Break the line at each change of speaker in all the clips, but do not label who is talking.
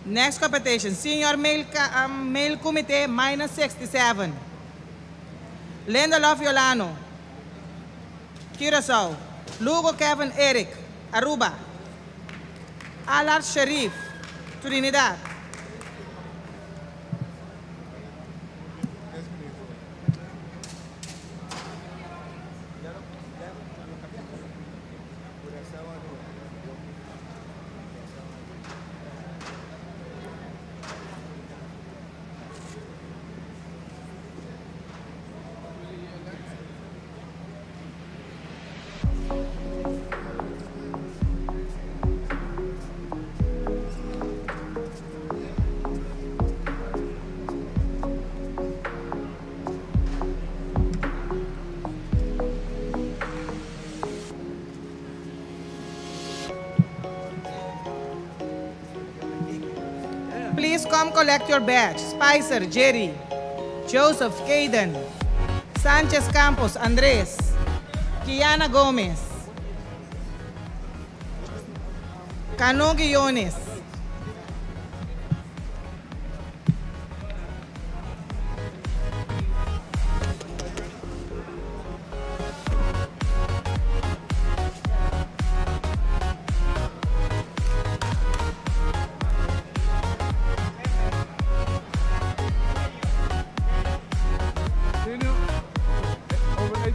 Next competition, senior male, male kumite minus 67. Linda Love Yolano, Curaçao. Lugo Kevin Eric, Aruba. Allard Sharif, Trinidad. Please come collect your badge. Spicer, Jerry, Joseph, Caden, Sanchez Campos, Andres, Kiana Gomez, Cano Guiones.
Senior, over 18.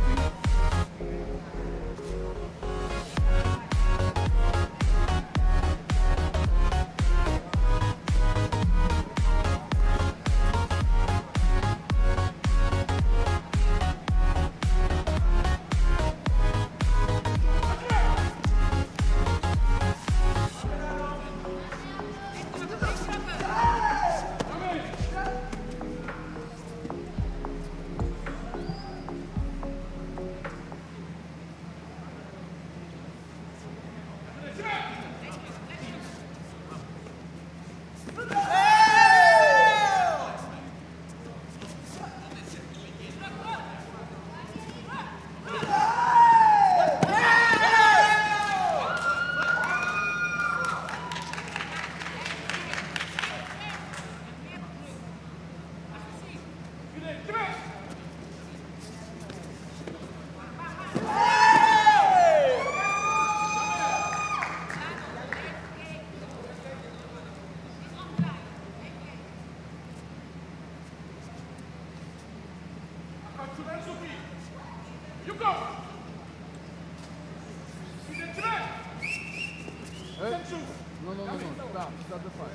Hey. No, no, no, no. Stop. Stop the fight.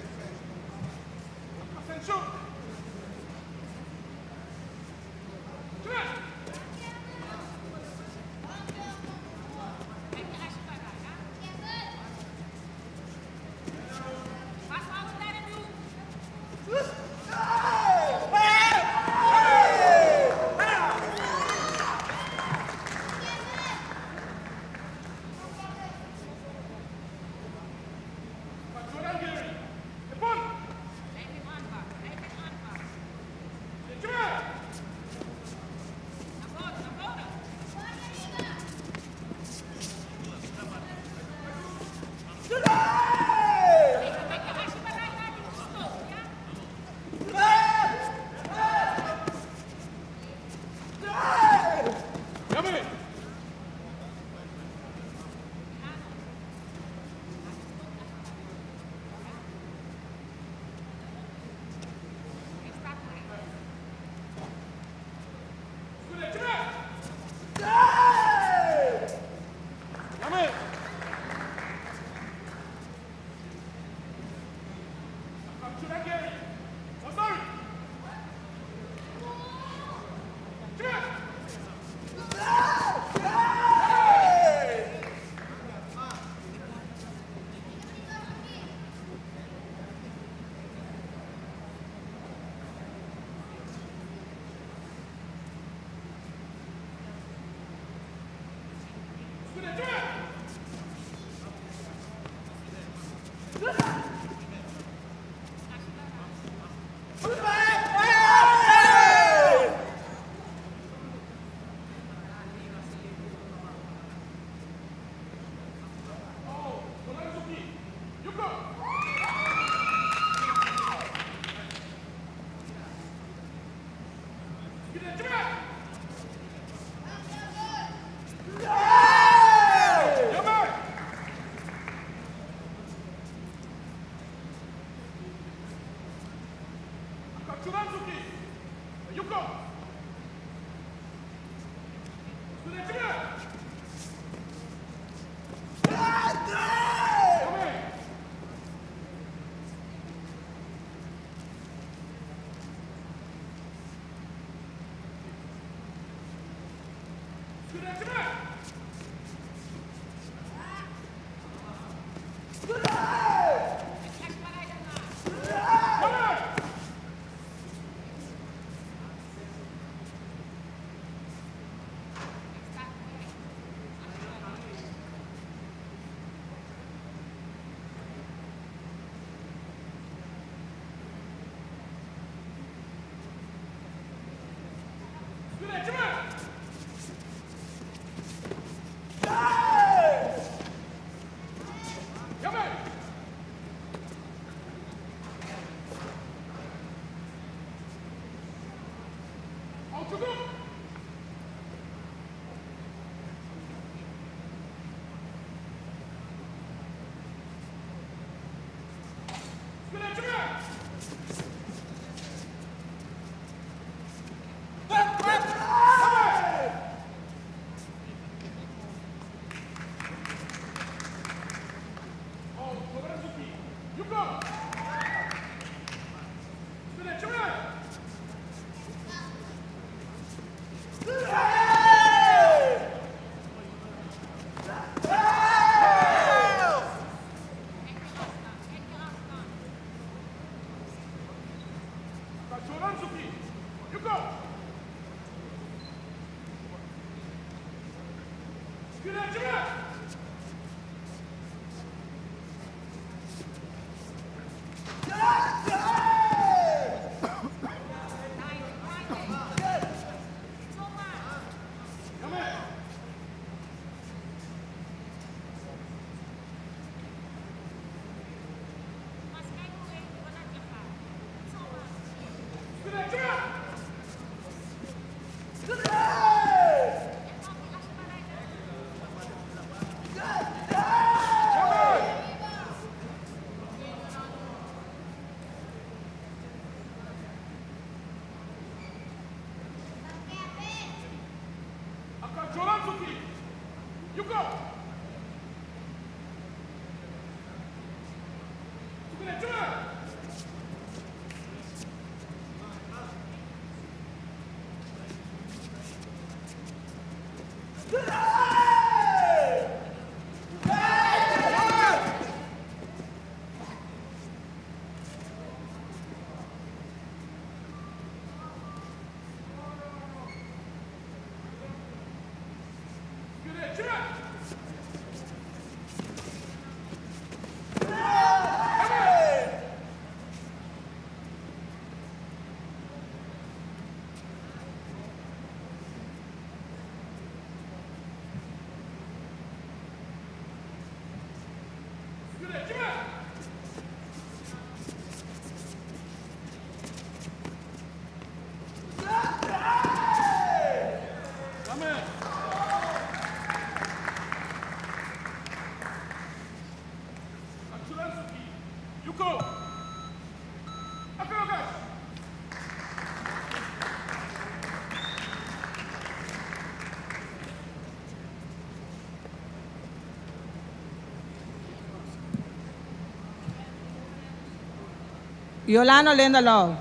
Yolano Lindelof.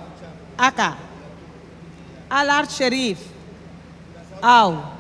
Aka. Alart Sherif. Au.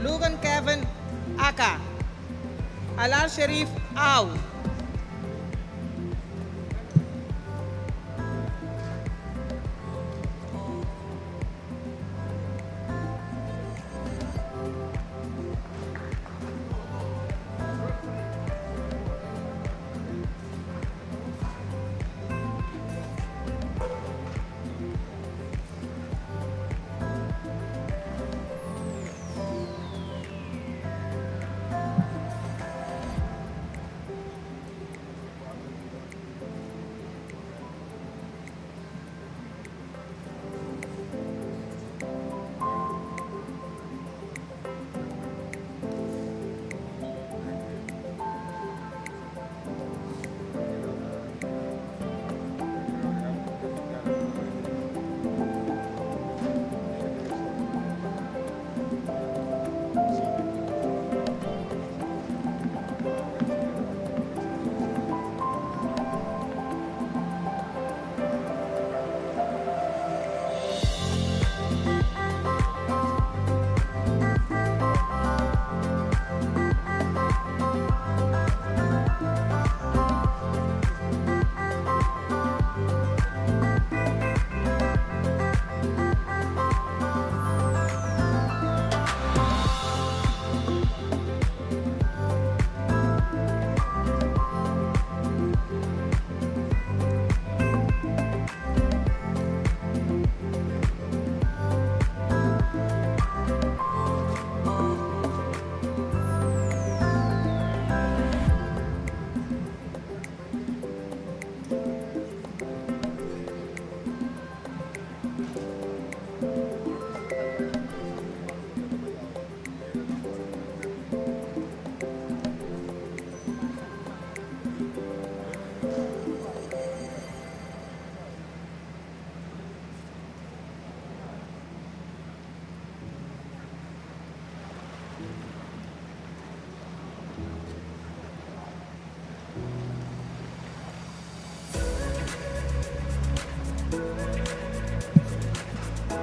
Logan Kevin Aka. Alal Sherif Au.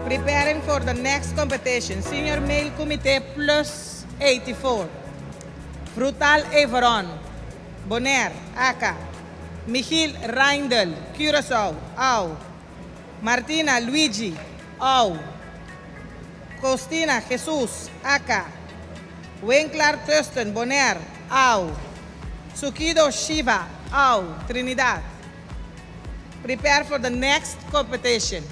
Preparing for the next competition, Senior Male Kumite plus 84. Frutal Everon, Bonaire, Aka. Michiel Reindel, Curaçao, Au. Martina Luigi, Au. Costina Jesus, Aka. Winklar Tusten, Bonaire, Au. Sukido Shiva, Au, Trinidad. Prepare for the next competition.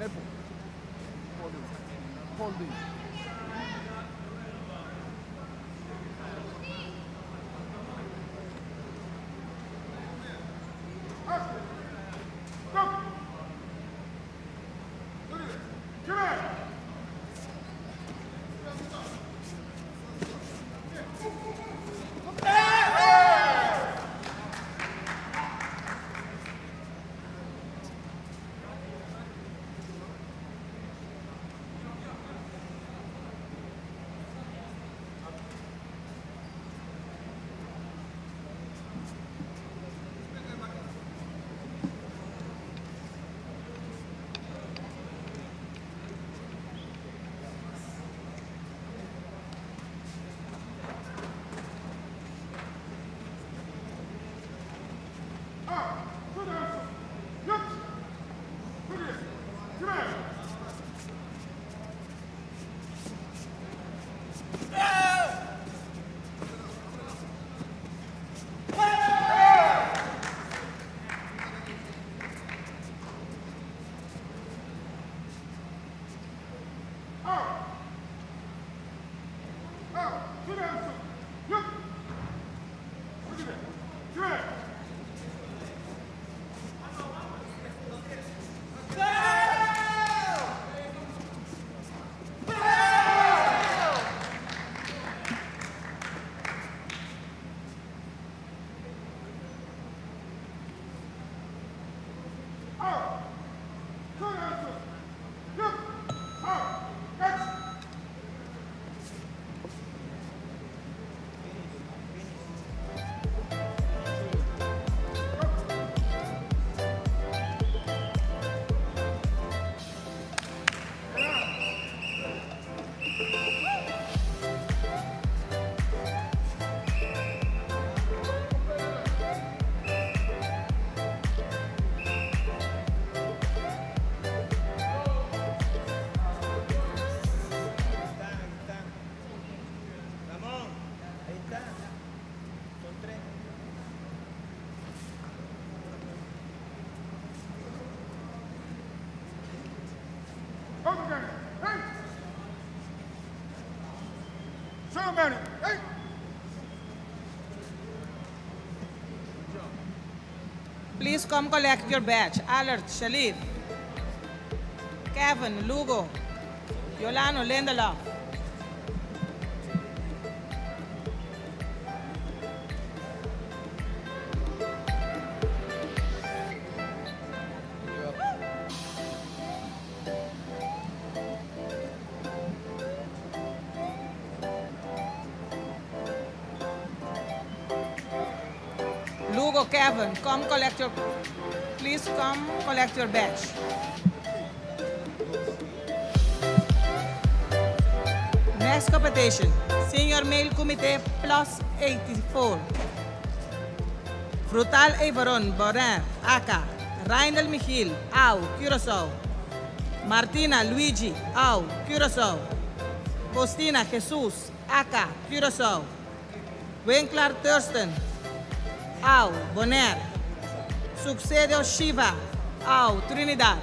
Careful. Holding. Holding.
Please come collect your badge. Alert, Shalif. Kevin, Lugo. Yolano, Lindelof. Lugo, Kevin, come collect your, please come collect your badge. Next competition, Senior Male Kumite plus 84. Frutal Everon, Borin, Aka, Reindel Michiel, Au, Curaçao. Martina Luigi, Au, Curaçao. Costina Jesus, Aka, Curaçao. Winkler Thurston, Au, Bonaire. Succedo Shiva, Au, Trinidad.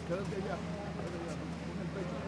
Quédate allá, quédate allá, pon el pecho.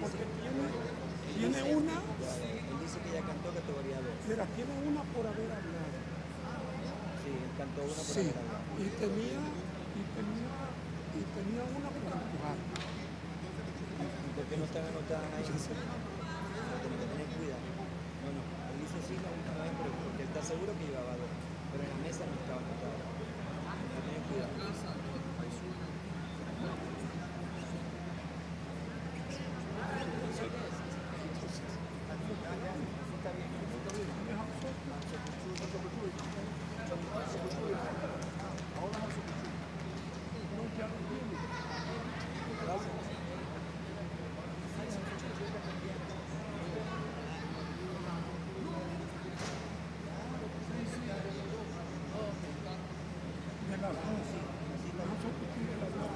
Porque tiene una.
Él dice que ya cantó categoría 2.
Mira, tiene una por haber hablado.
Sí, él cantó una por
Sí,
haber hablado.
y tenía una por empujar.
¿Y por qué no están anotadas ahí? No, tiene que tener cuidado. No, no, él dice sí la última vez, pero porque él está seguro que llevaba dos. Pero en la mesa no estaba anotado. Hay que tener cuidado.
No, ya lo tiene. De las dos. Hansoku de las dos.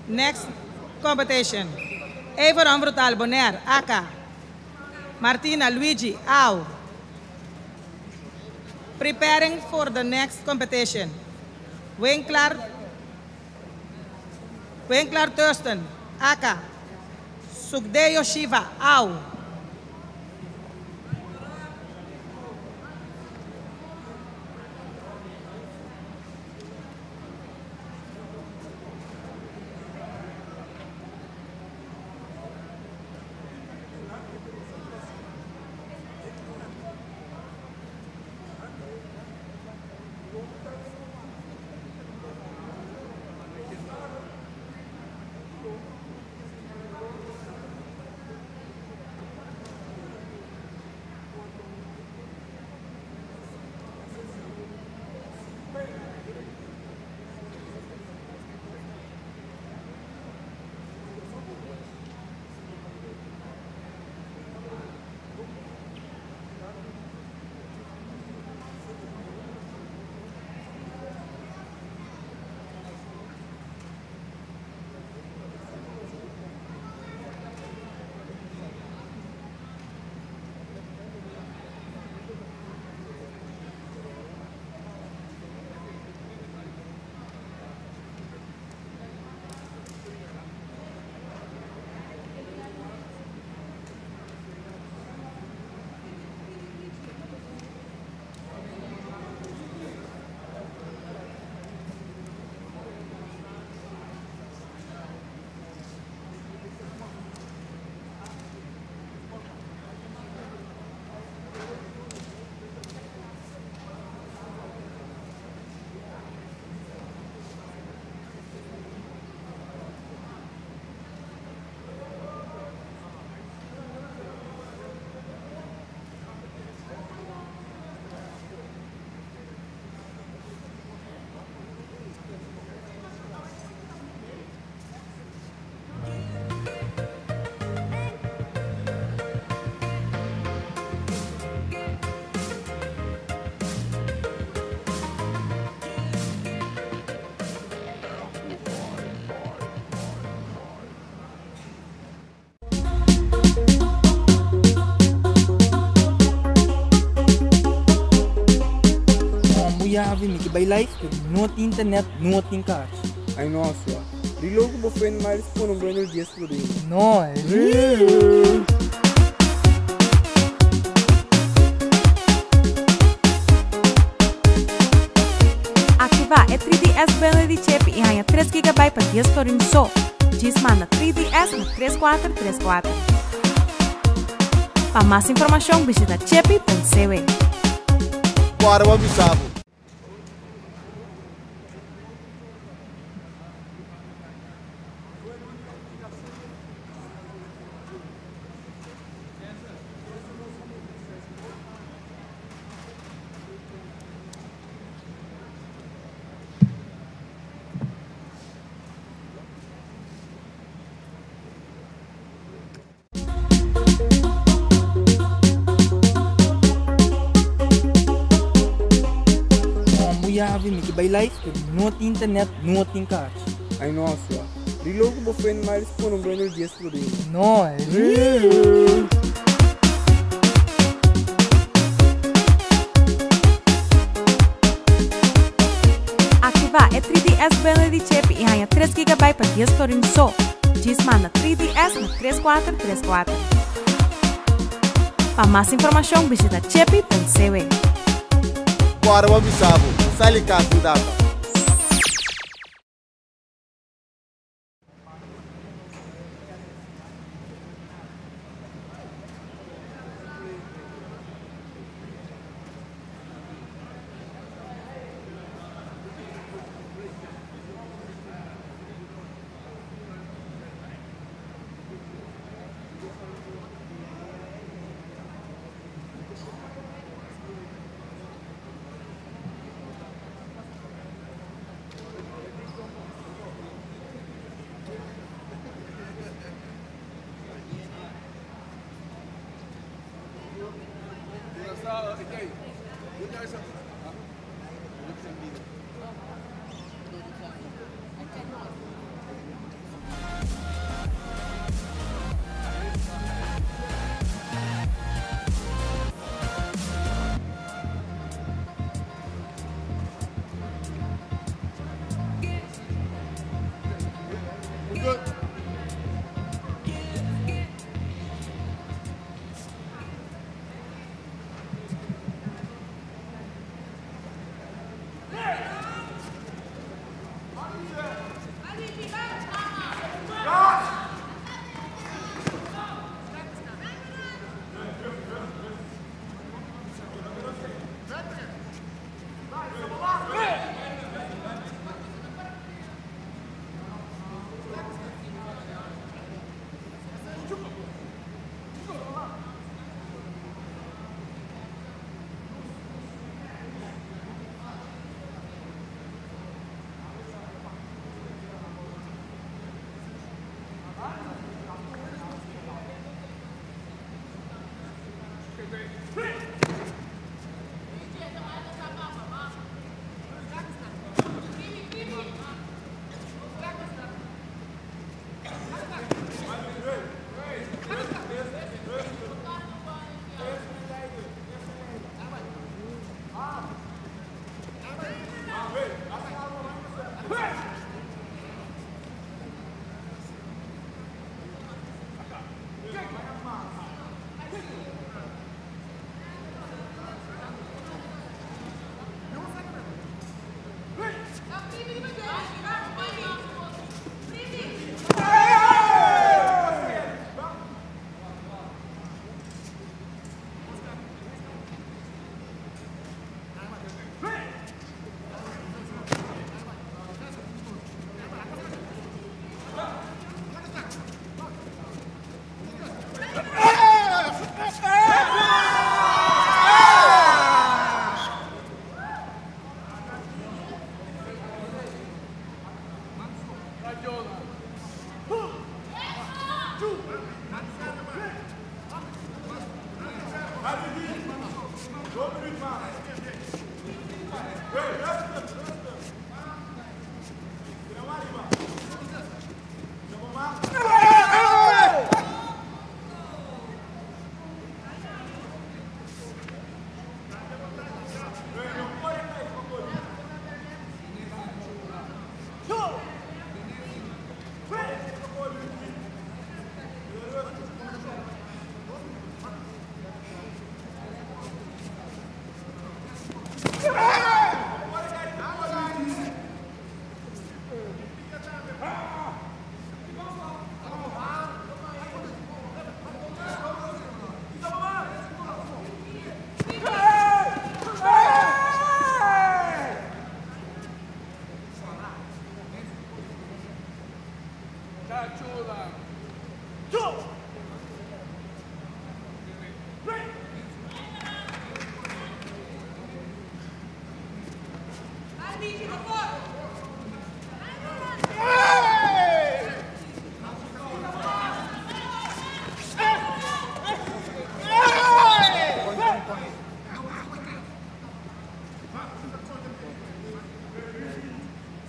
Next competition. Everon Brutal Bonaire, AK. Martina Luigi, AU. Preparing for the next competition. Winkler, Winkler Thurston, AK. Sukdeo Shiva, AU.
bai live pero no tin internet, no tin kaart.
Ai no sua. Reload ku bo friend Miles pone un bundle 10 florin.
No, real.
Aktivá e 3DS bundle di Chepi i haña tres gigabyte pa dies florin so. Djis manda 3DS na 3434. Pa mas informashon bishita chepi.cw.
Bora bo bisa bo.
Kombu yabi mi ke bai live pero no tin internet, no tin kaart.
Ai no sua. Reload ku bo friend Miles pone un bundle 10 florin.
No, real.
Aktivá e 3DS bundle di Chepi i haña tres gigabyte pa dies florin so. Djis manda 3DS na 3434. Pa mas informashon bishita chepi.cw.
Bora bo bisa bo. Sali kas sin data.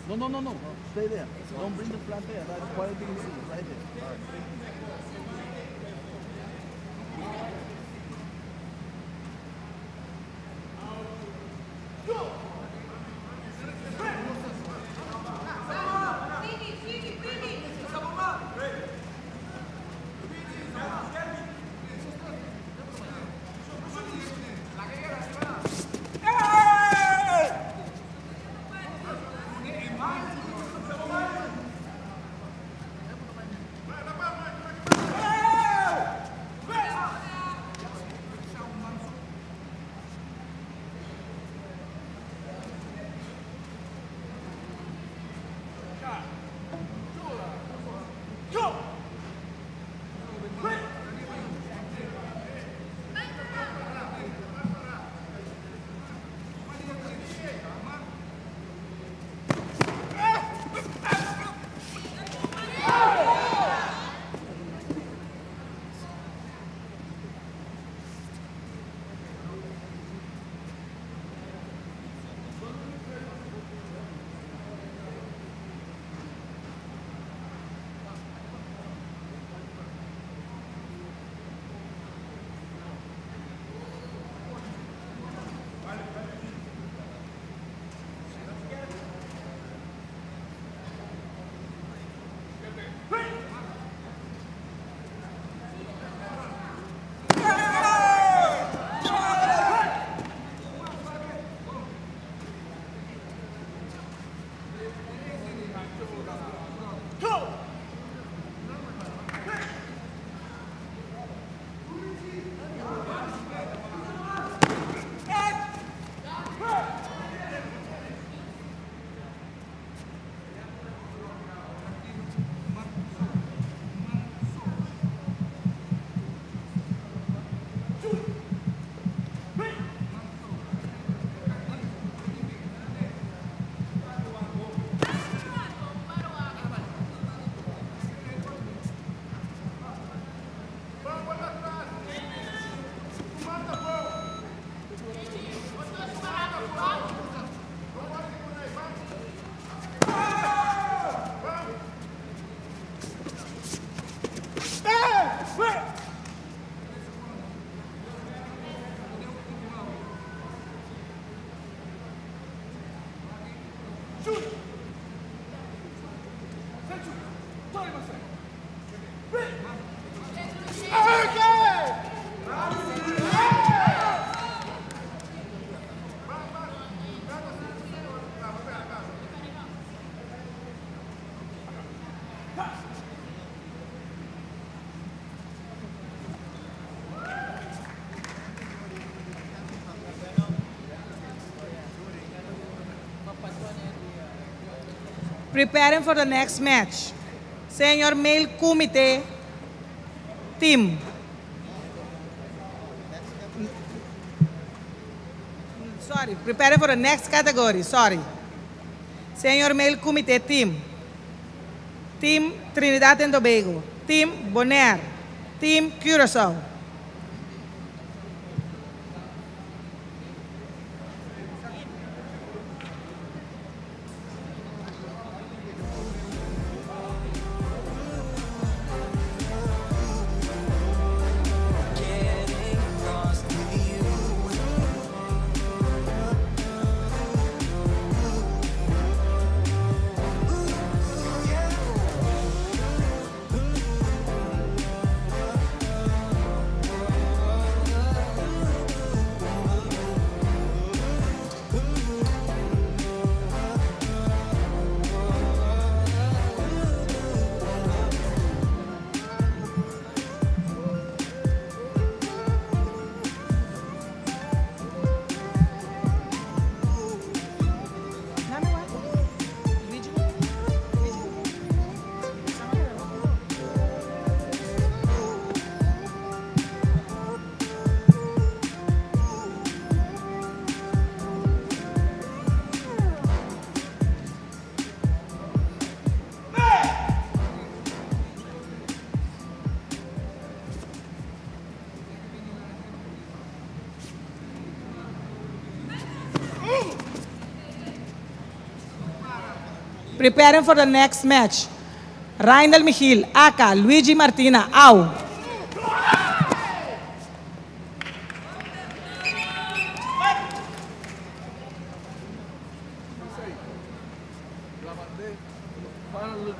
No, no, no, no. Stay there. Don't bring the flag there. That's quite big right there.
Preparing for the next match. Senior Male Kumite Team. Sorry, preparing for the next category, sorry. Senior Male Kumite Team. Team Trinidad and Tobago. Team Bonaire. Team Curacao.
Getting lost with you.
Preparing for the next match. Reindel Michiel, Aka, Luigi Martina, Au.
La mandé para los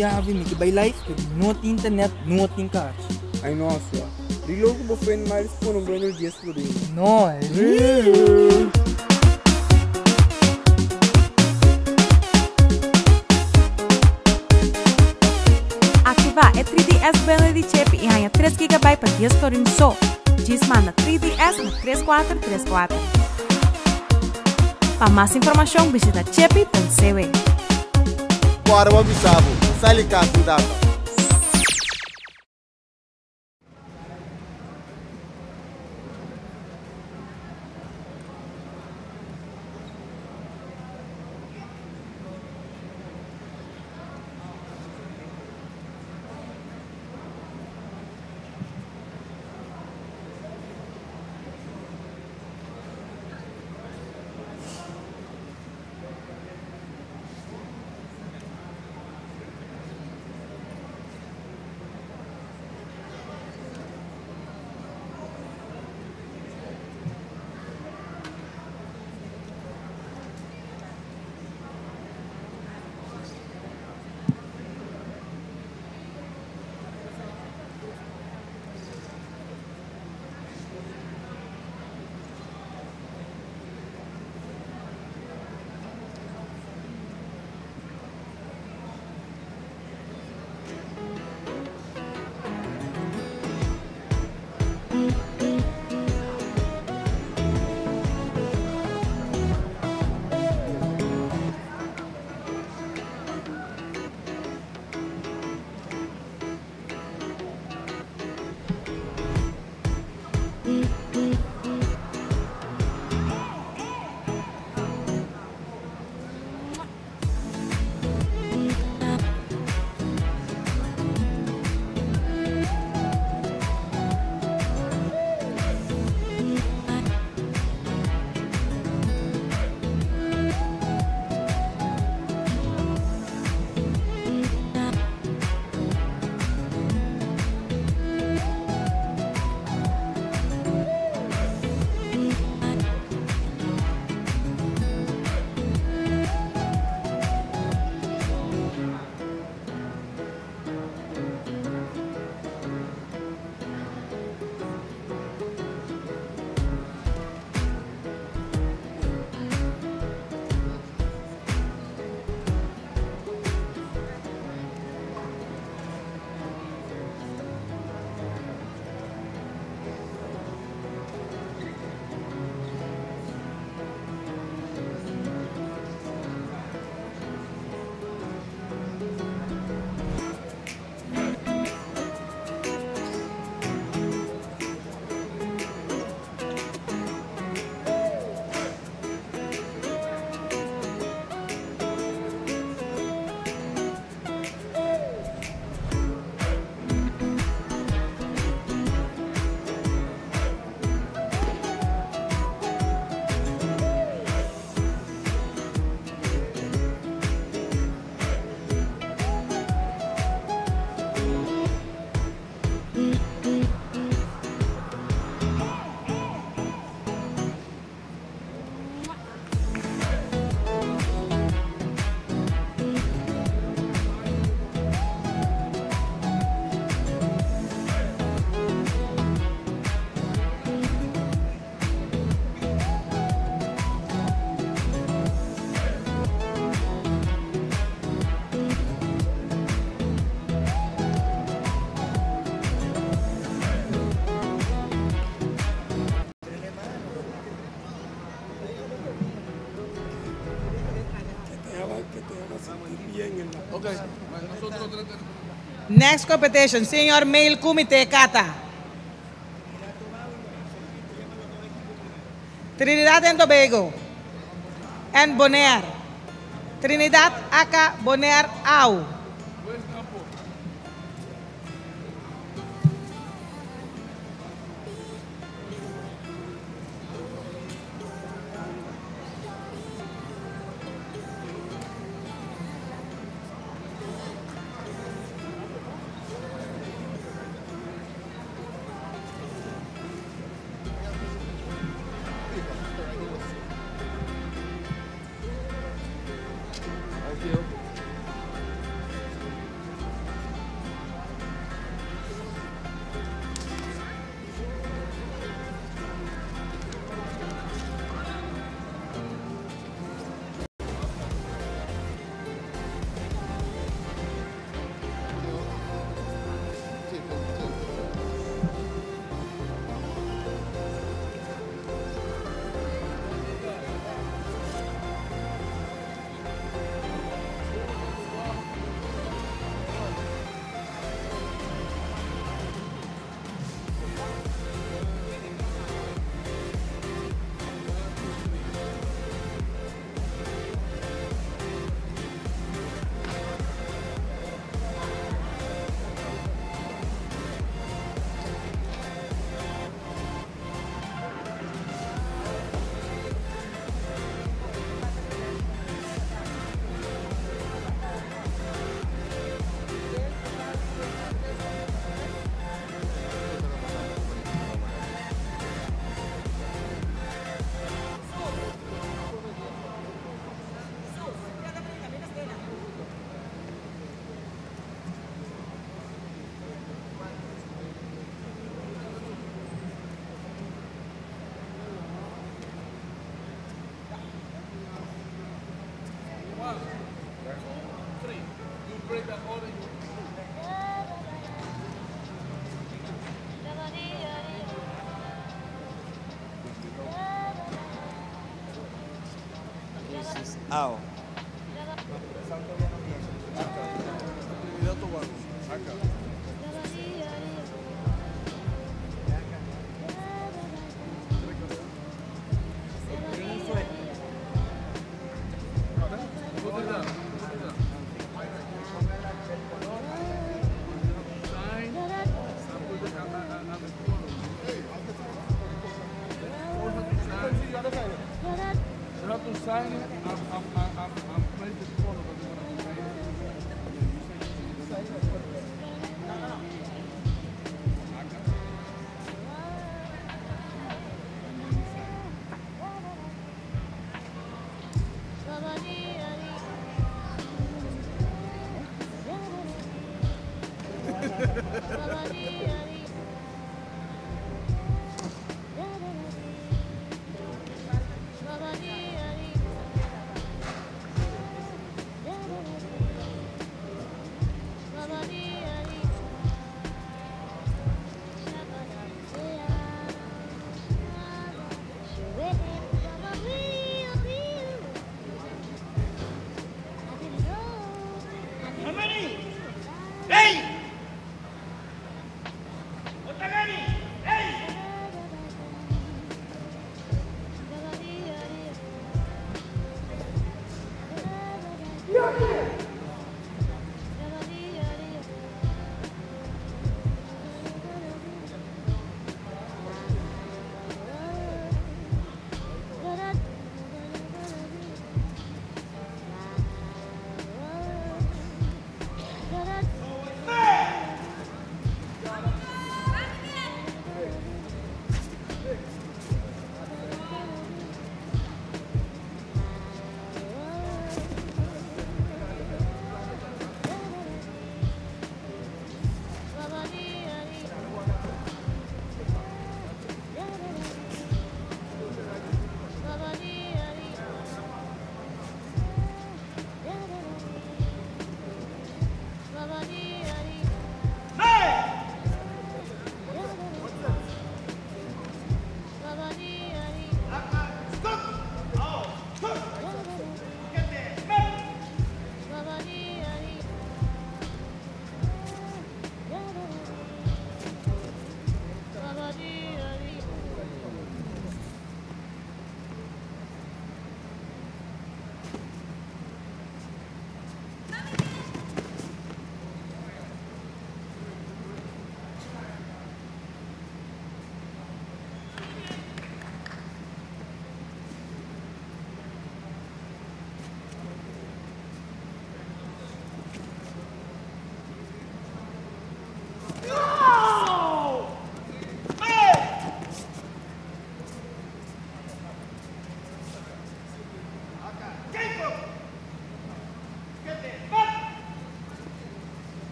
Yavi, mi ke bai live, pero no tin internet, no tin kaart.
Ai no, sua. Reload ku bo friend Miles pone un bundle 10 florin.
No, real.
Aktivá e 3DS bundle di Chip i haña 3 gigabyte pa 10 florin so. Djis manda 3DS na 3434. Pa mas informashon bishita chepi.cw.
Bora bo bisa bo, sali cas sin data.
Ok, nosotros tres tenemos.
Next competition, Senior Male Kumite Kata. Trinidad and Tobago and Bonaire. Trinidad Aka Bonaire Au.
This is Ao.
Trinidad Tobago. Acá. You have to sign it and place the photo that you want to sign.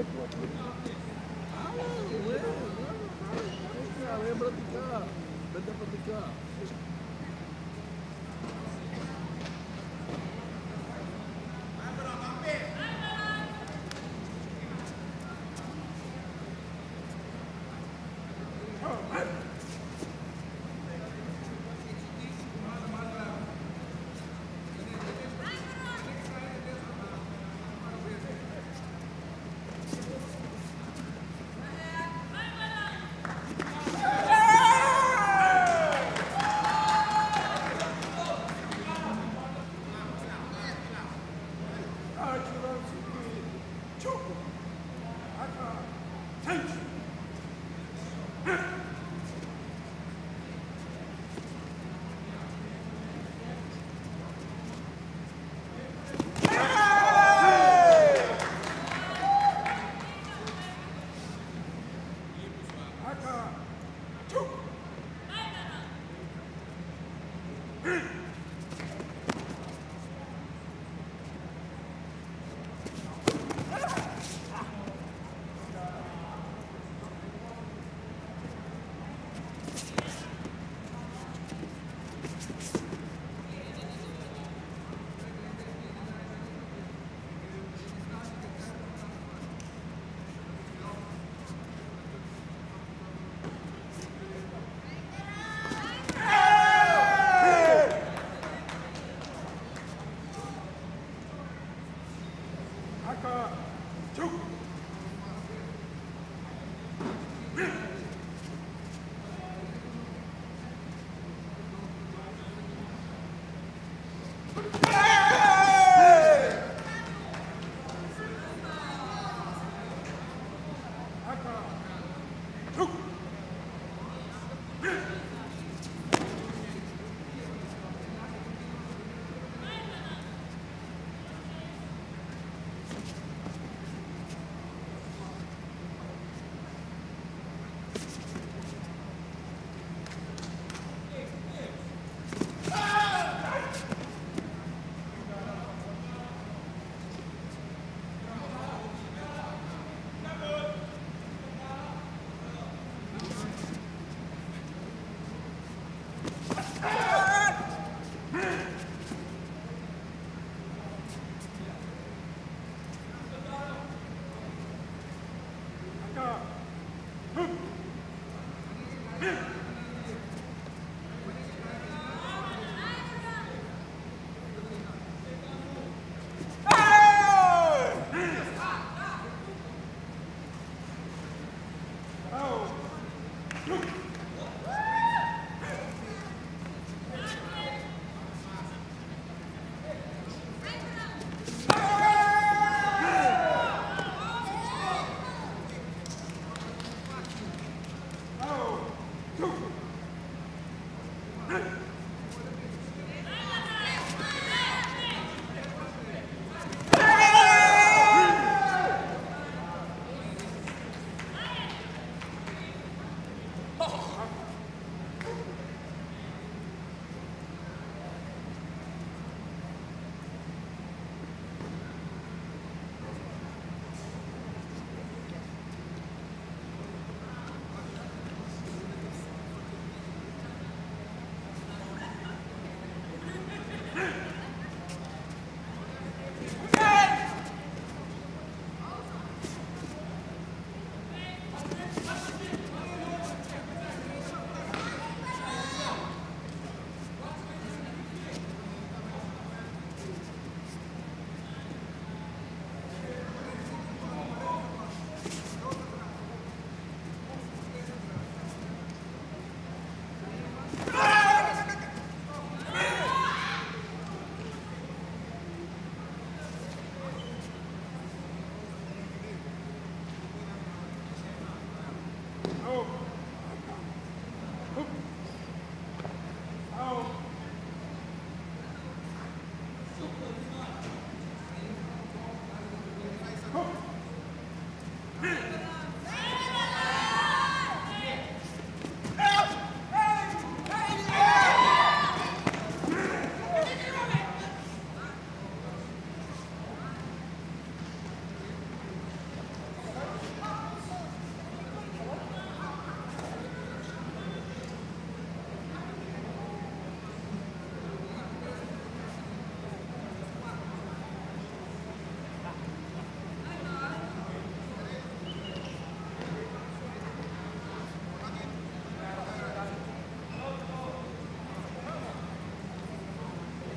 Ve a practicar. Vete a practicar.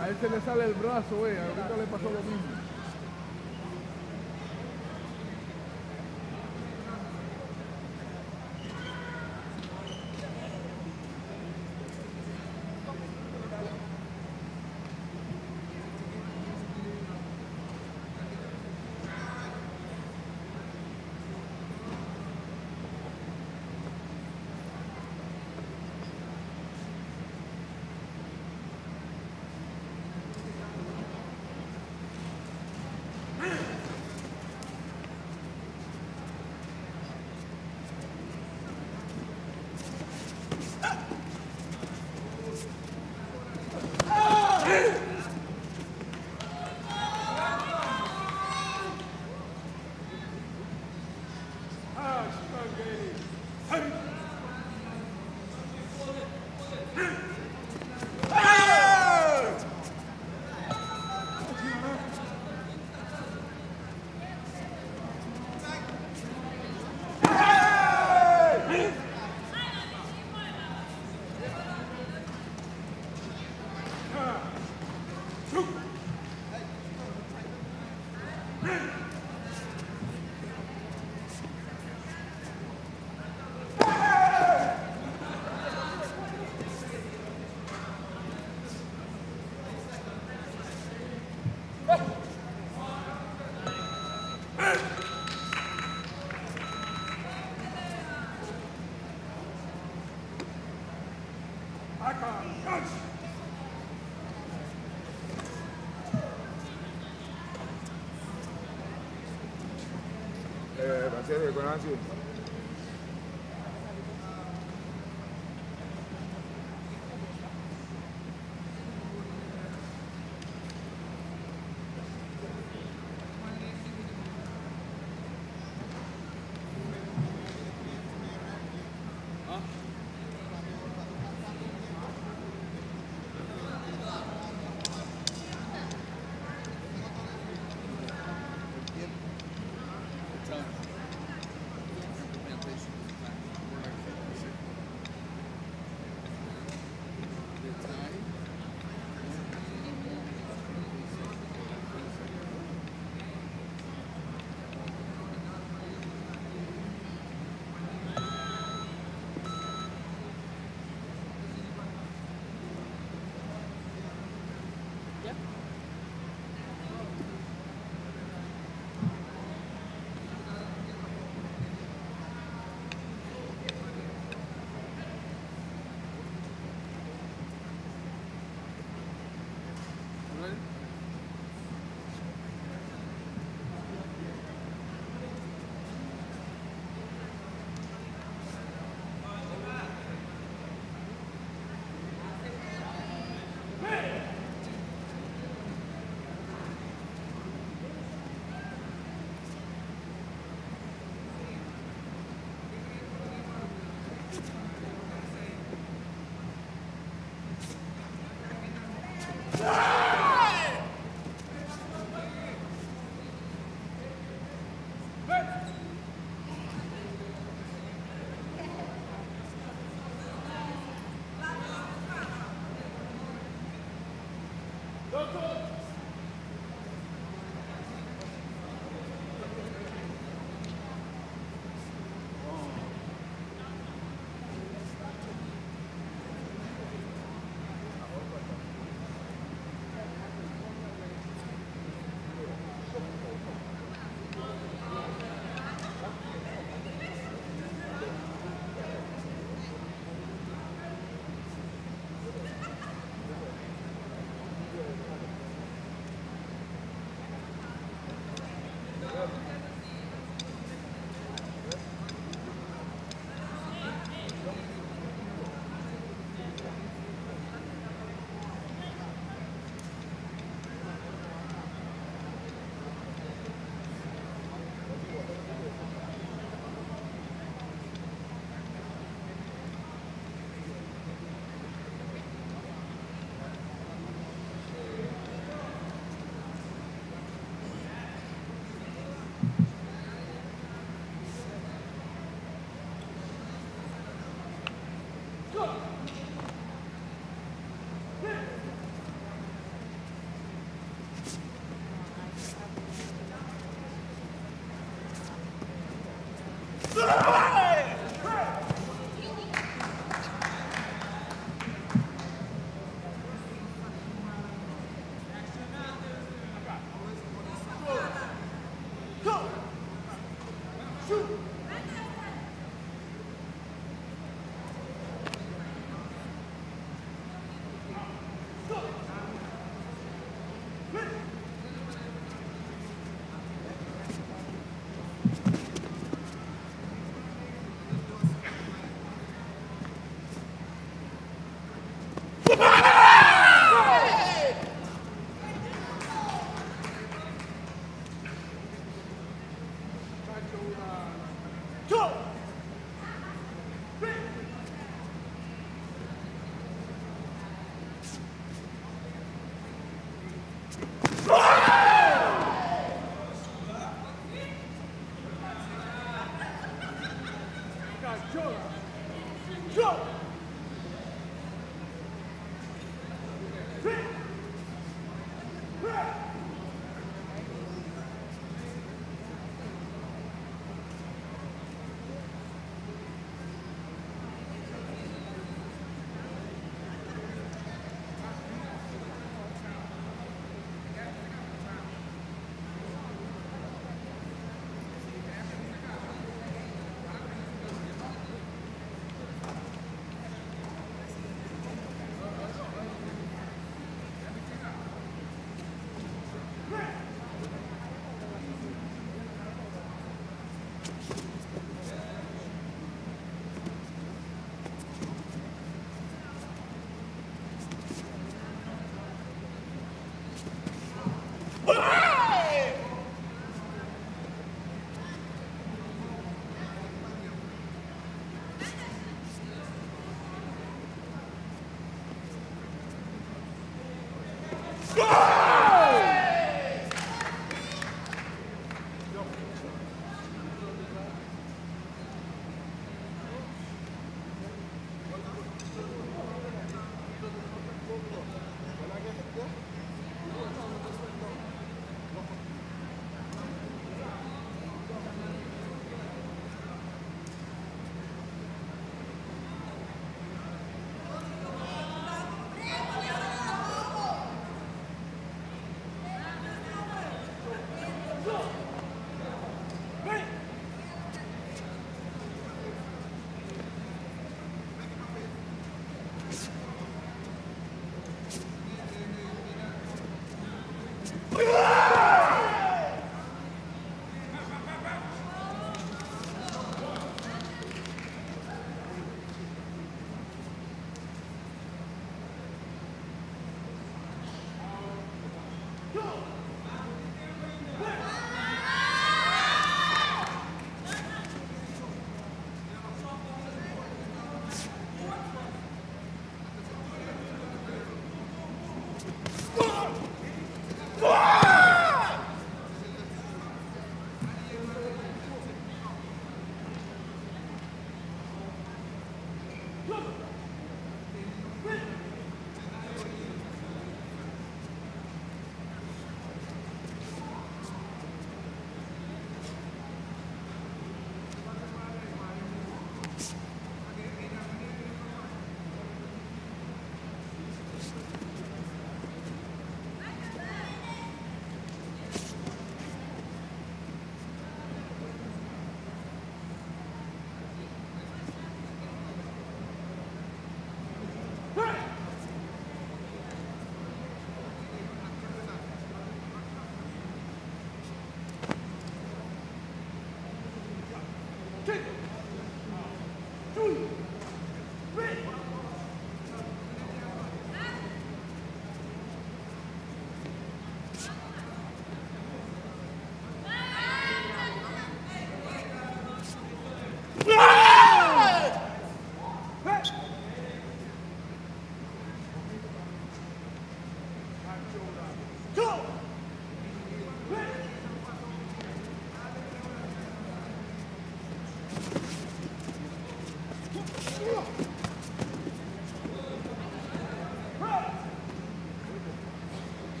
A él se le sale el brazo, eh. Ahorita le pasó lo mismo.
Serio, con así.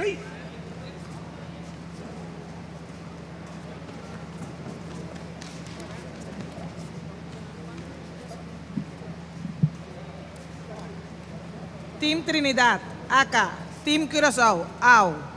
Hey!
Team Trinidad, AK. Team Curaçao, AU.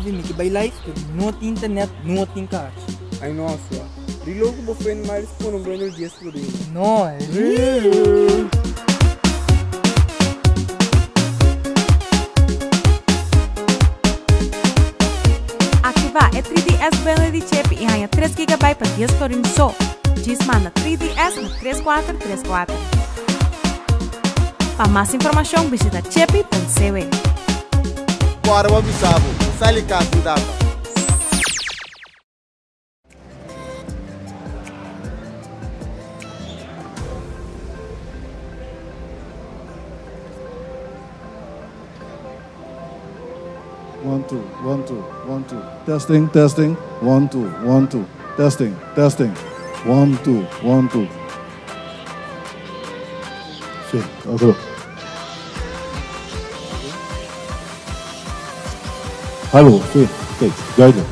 Avi mi ke bai live pero no tin internet no tin kaart.
Ai no asua. Reload ku bo friend Miles pone un bundle 10 florin.
No, real.
Aktivá e 3DS bundle di Chepi i haña 3 gigabyte pa 10 florin so. Djis manda 3DS na 3434. Pa mas informashon bishita chepi.cw.
Bora bo bisa bo, sali cas sin data.
One, two, one, two, one, two. Testing, testing. One, two, one, two. Testing, testing. One, two, one, two. Sí, otro. Hallo, sí, oké, duidelijk.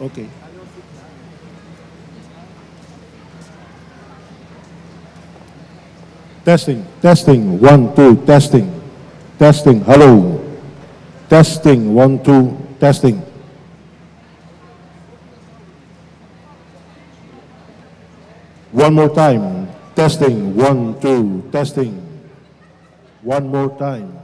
Oké. Testing, testing, one, two, testing. Testing, hallo. Testing, one, two, testing. One more time. Testing, one, two, testing. One more time.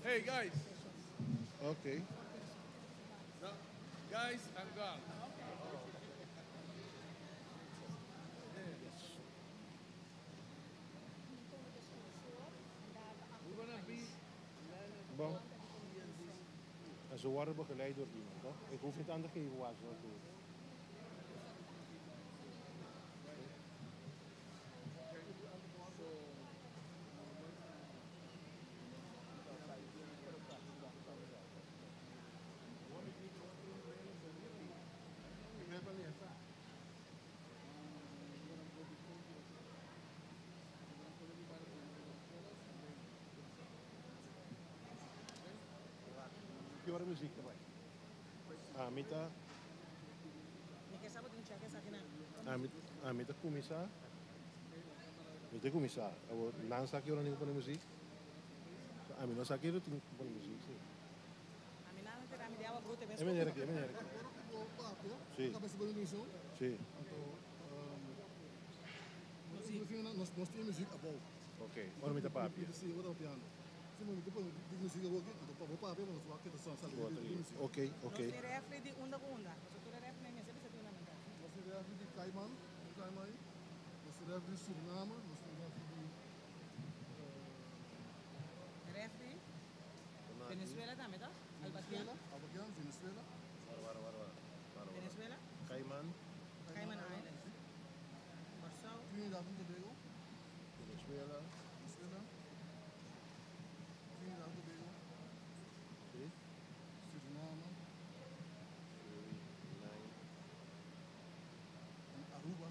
Hey guys.
Okay.
Guys and girls.
Bon. En ze worden begeleid door iemand, toch? Ik hoef niet aan te geven waar ze naartoe. Ki ora muziek ta bai? Ami ta Ami ami ta kuminsá Mi ta kuminsá Awor nan sa ki ora nan pone muziek? Ami no sa ki ora tin ku pone muziek si. E meneer aki e meneer aki. Si. Si. Ok, ora mi ta papia. Ok, ok. Cayman. Venezuela. Sí. Suriname. Aruba.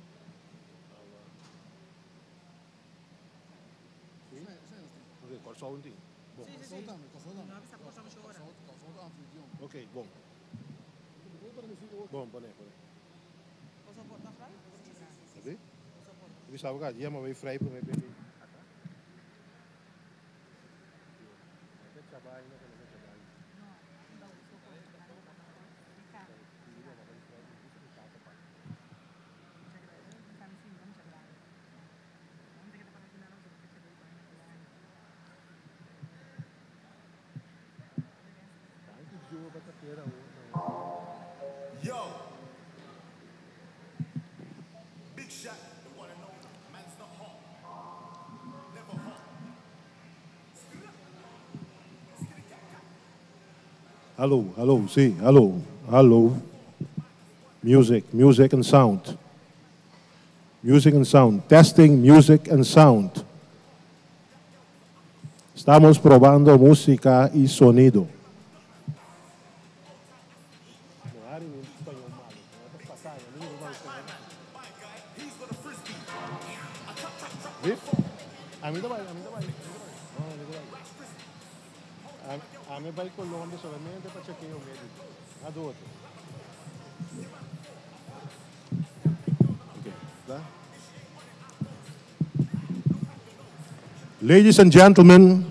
Sí. Oké, Kòrsou un tin. Bon. Oké, bon. Bon, pone, pone. Abi? Abi sabi ka, dia ma bay vrij prome baby.
Yo.
Hallo, hallo, si, hallo, hallo. Music, music and sound. Music and sound. Testing music and sound. Estamos probando música y sonido. Ami bai Colombia solamente pa chequeo médico. Nada otro. Okay, da? Ladies and gentlemen,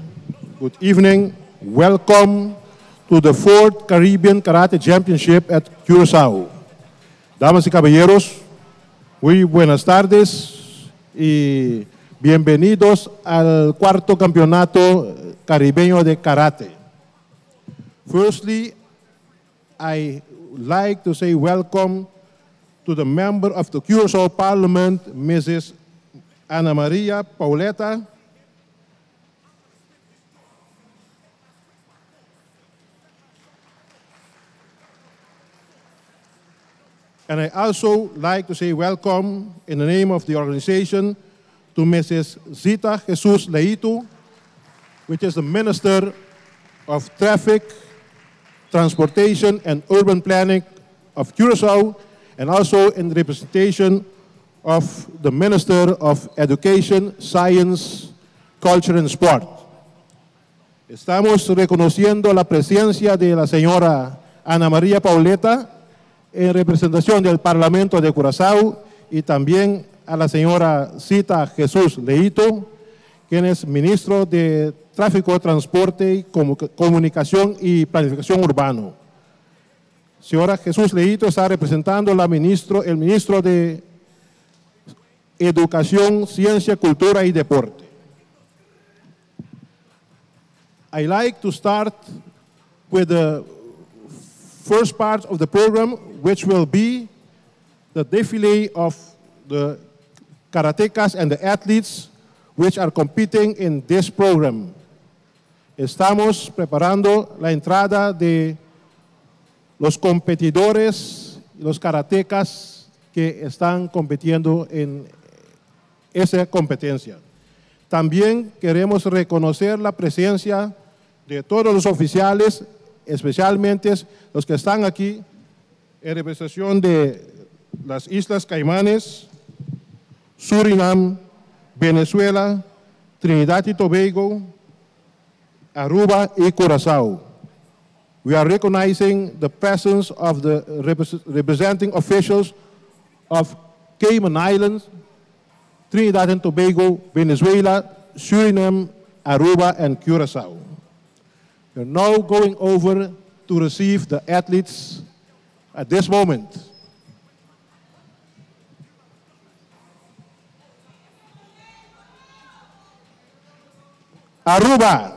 good evening. Welcome to the fourth Caribbean Karate Championship at Curaçao. Damas y caballeros, muy buenas tardes y bienvenidos al cuarto campeonato caribeño de karate. Firstly, I like to say welcome to the member of the Curaçao Parliament, Mrs. Ana Maria Pauletta. And I also like to say welcome in the name of the organization to Mrs. Zita Jesus Leito, which is the Minister of Traffic, Transportation and Urban Planning of Curacao, and also in representation of the Minister of Education, Science, Culture and Sport. Estamos reconociendo la presencia de la señora Ana María Pauleta en representación del Parlamento de Curazao y también a la señora Zita Jesús Leito, quien es ministro de Tráfico, Transporte, Comunicación y Planificación Urbano. Señora Jesús Leito está representando la ministro, el ministro de Educación, Ciencia, Cultura y Deporte. I like to start with the first part of the program, which will be the defile of the karatekas and the athletes which are competing in this program. Estamos preparando la entrada de los competidores, los karatecas que están compitiendo en esa competencia. También queremos reconocer la presencia de todos los oficiales, especialmente los que están aquí en representación de las Islas Caimanes, Surinam, Venezuela, Trinidad y Tobago, Aruba y Curazao. We are recognizing the presence of the representing officials of Cayman Islands, Trinidad and Tobago, Venezuela, Suriname, Aruba, and Curacao. We are now going over to receive the athletes at this moment. Aruba.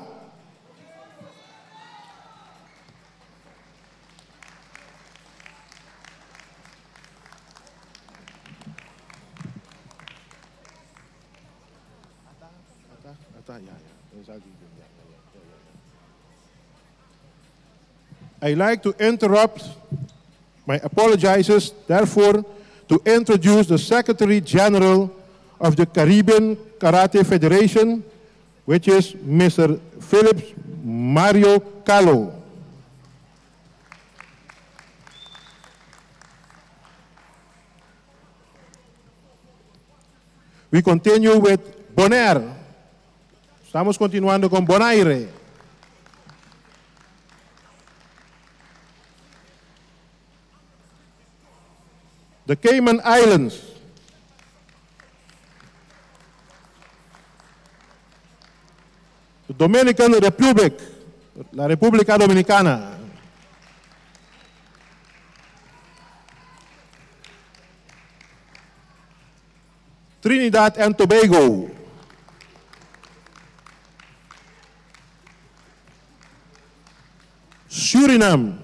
I like to interrupt my apologizes, therefore, to introduce the Secretary General of the Caribbean Karate Federation, which is Mr. Philip Mario Callo. We continue with Bonaire. Estamos continuando con Bonaire. The Cayman Islands. The Dominican Republic, la República Dominicana. Trinidad and Tobago. Suriname.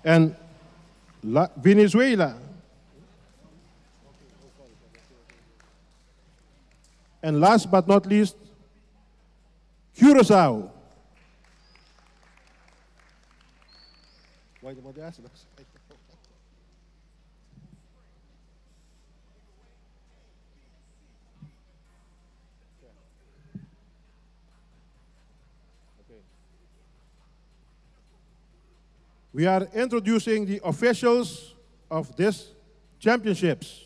And La Venezuela. And last but not least, Curaçao. We are introducing the officials of this championships,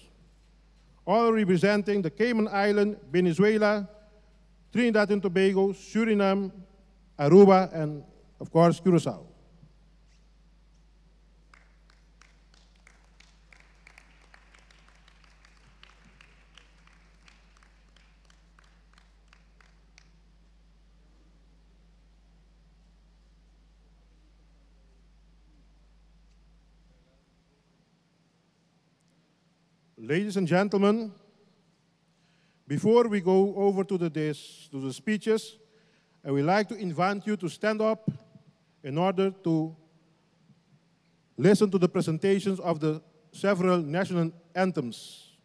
all representing the Cayman Island, Venezuela, Trinidad and Tobago, Suriname, Aruba, and of course, Curacao. Ladies and gentlemen, before we go over to the, to the speeches, I would like to invite you to stand up in order to listen to the presentations of the several national anthems.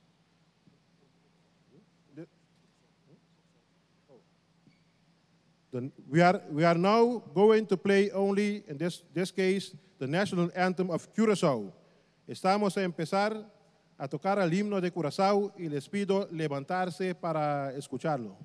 we, are, we are now going to play only, in this, this case, the national anthem of Curacao. Estamos a empezar a tocar el himno de Curazao y les pido levantarse para escucharlo.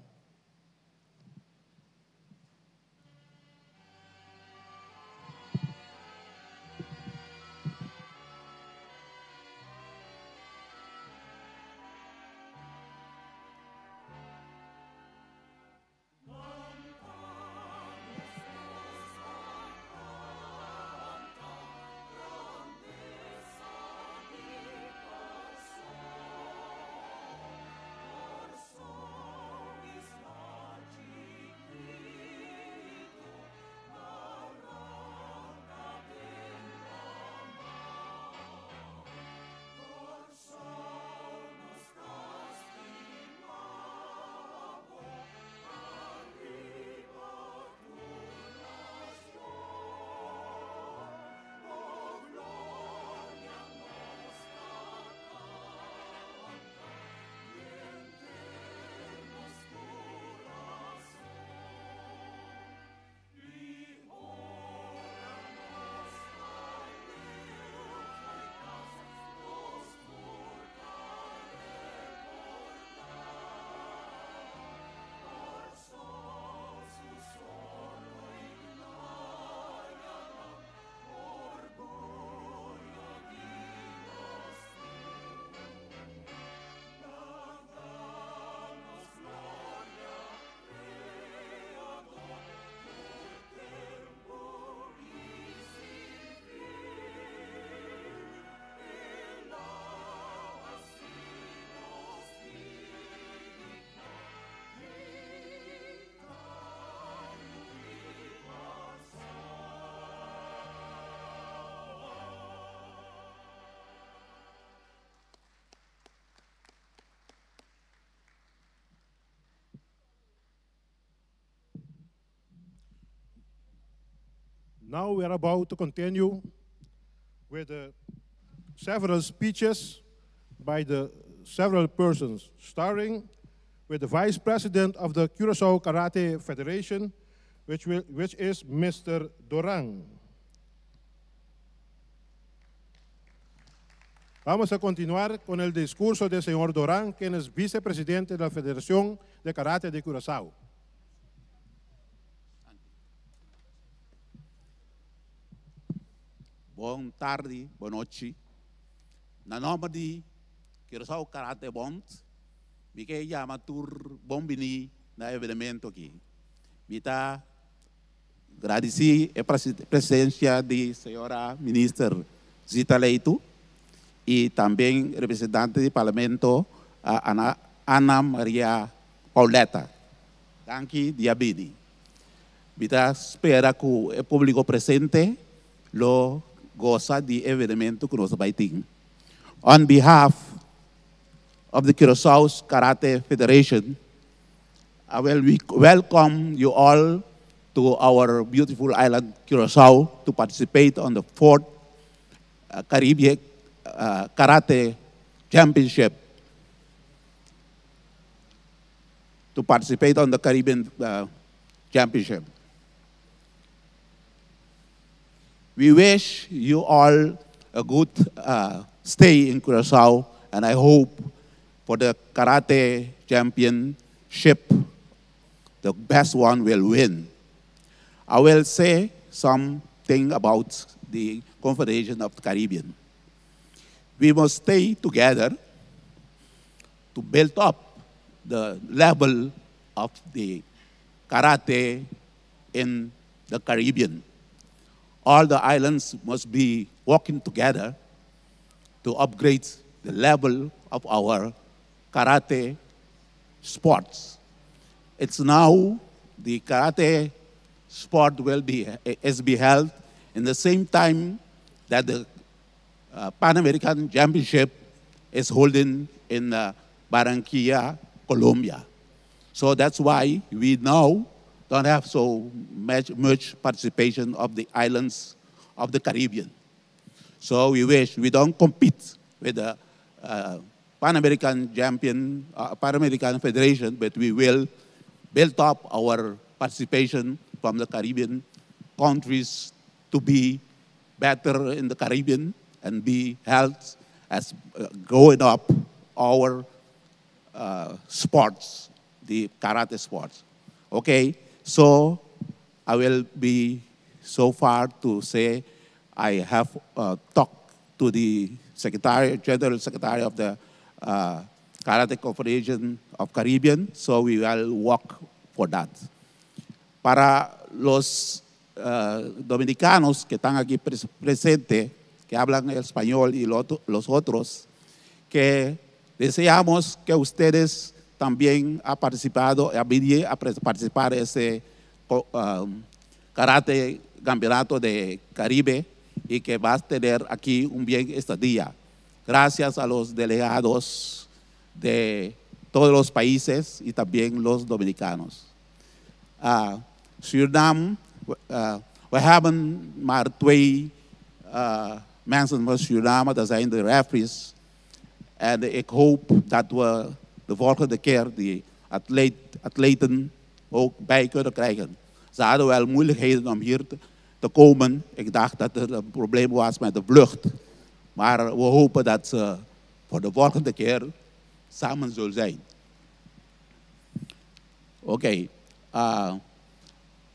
Now we are about to continue with the several speeches by the several persons, starting with the Vice President of the Curacao Karate Federation, which, will, which is Mr. Doran. Vamos a continuar con el discurso del señor Doran, quien es vicepresidente de la Federación de Karate de Curazao.
Bon tardi, bon nochi. Na nòmber di Curaçao Karate Bond, mi ke yama tur bon bini na e evenemento aki. Mi ta gradisí e presensia di señora Minister Zita Leito i tambe representante di Parlamento Ana Maria Pauletta. Danki di a bini. Mi ta spera ku e públiko presente lo gosa di e evenemento ku nos ta bai tin. On behalf of the Curaçao Karate Federation, I will welcome you all to our beautiful island Curaçao to participate on the fourth Caribbean Karate Championship. to participate on the Caribbean uh, Championship. We wish you all a good uh, stay in Curacao, and I hope for the karate championship, the best one will win. I will say something about the Confederation of the Caribbean. We must stay together to build up the level of the karate in the Caribbean. All the islands must be working together to upgrade the level of our karate sports. It's now the karate sport will be is be held in the same time that the uh, Pan American Championship is holding in uh, Barranquilla, Colombia. So that's why we now don't have so much, much participation of the islands of the Caribbean. So we wish we don't compete with the uh, Pan American Champion, uh, Pan American Federation, but we will build up our participation from the Caribbean countries to be better in the Caribbean and be held as uh, growing up our uh, sports, the karate sports. Okay, so I will be so far to say I have uh, talked to the Secretary, General Secretary of the uh, Karate Confederation of Caribbean, so we will work for that. Para los uh, dominicanos que están aquí pres presentes, que hablan español y lo los otros, que deseamos que ustedes también han participado, a a participar ese um, karate campeonato de Caribe y que va a tener aquí un bien estadía. Gracias a los delegados de todos los países y también los dominicanos. Uh, Suriname, uh, we hebben maar twee uh, mensen van Suriname, dat zijn de referees. En ik hoop dat we de volgende keer die atleet, atleten ook bij kunnen krijgen. Ze hadden wel moeilijkheden om hier te, te komen. Ik dacht dat er een probleem was met de vlucht. Maar we hopen dat ze voor de volgende keer samen zullen zijn. Oké. Okay. Uh,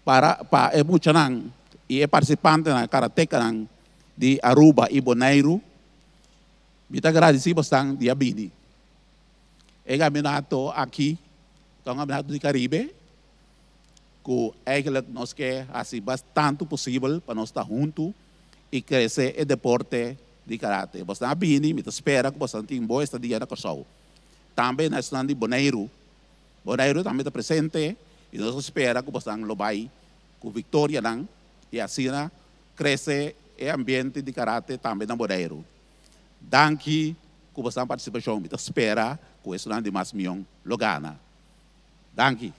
para pa e muchanan i e participantenan karatekanan di Aruba i Boneiru, mi ta gradisí bosnan di a bini. E kampionato aki ta un kampionato di Karibe ku eigenlijk nos ke hasi bas tantu posibel pa nos ta huntu i krese e deporte di karate. Bosnan a bini, mi ta spera ku bosnan tin bon estadia na Kòrsou. Tambe na esnan di Boneiru. Boneiru tambe ta presente i nos ta spera ku bosnan lo bai ku viktorianan i asina krese e ambiente di karate tambe na Boneiru. Danki ku bosnan partisipashon. Mi ta spera ku esunnan di mas mion lo gana. Danki.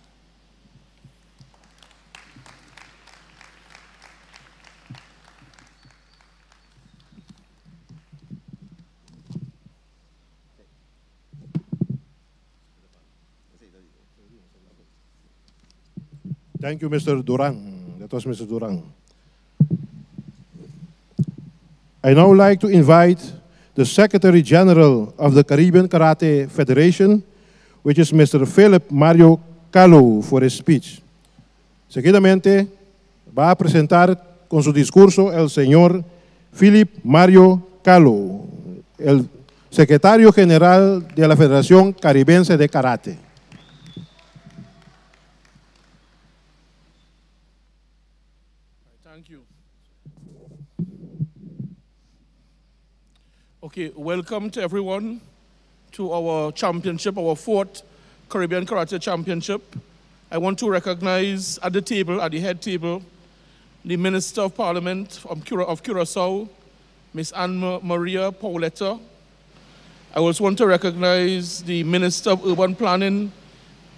Thank you, Mr. Duran. That was Mr. Duran. I now like to invite the Secretary General of the Caribbean Karate Federation, which is Mr. Philip Mario Calo, for his speech. Seguidamente, va a presentar con su discurso el señor Philip Mario Calo, el secretario general de la Federación Caribense de Karate.
Thank you. Okay, welcome to everyone to our championship, our fourth Caribbean Karate Championship. I want to recognize at the table, at the head table, the Minister of Parliament of, Cura of Curacao, Ms. Anne Maria Pauletta. I also want to recognize the Minister of Urban Planning,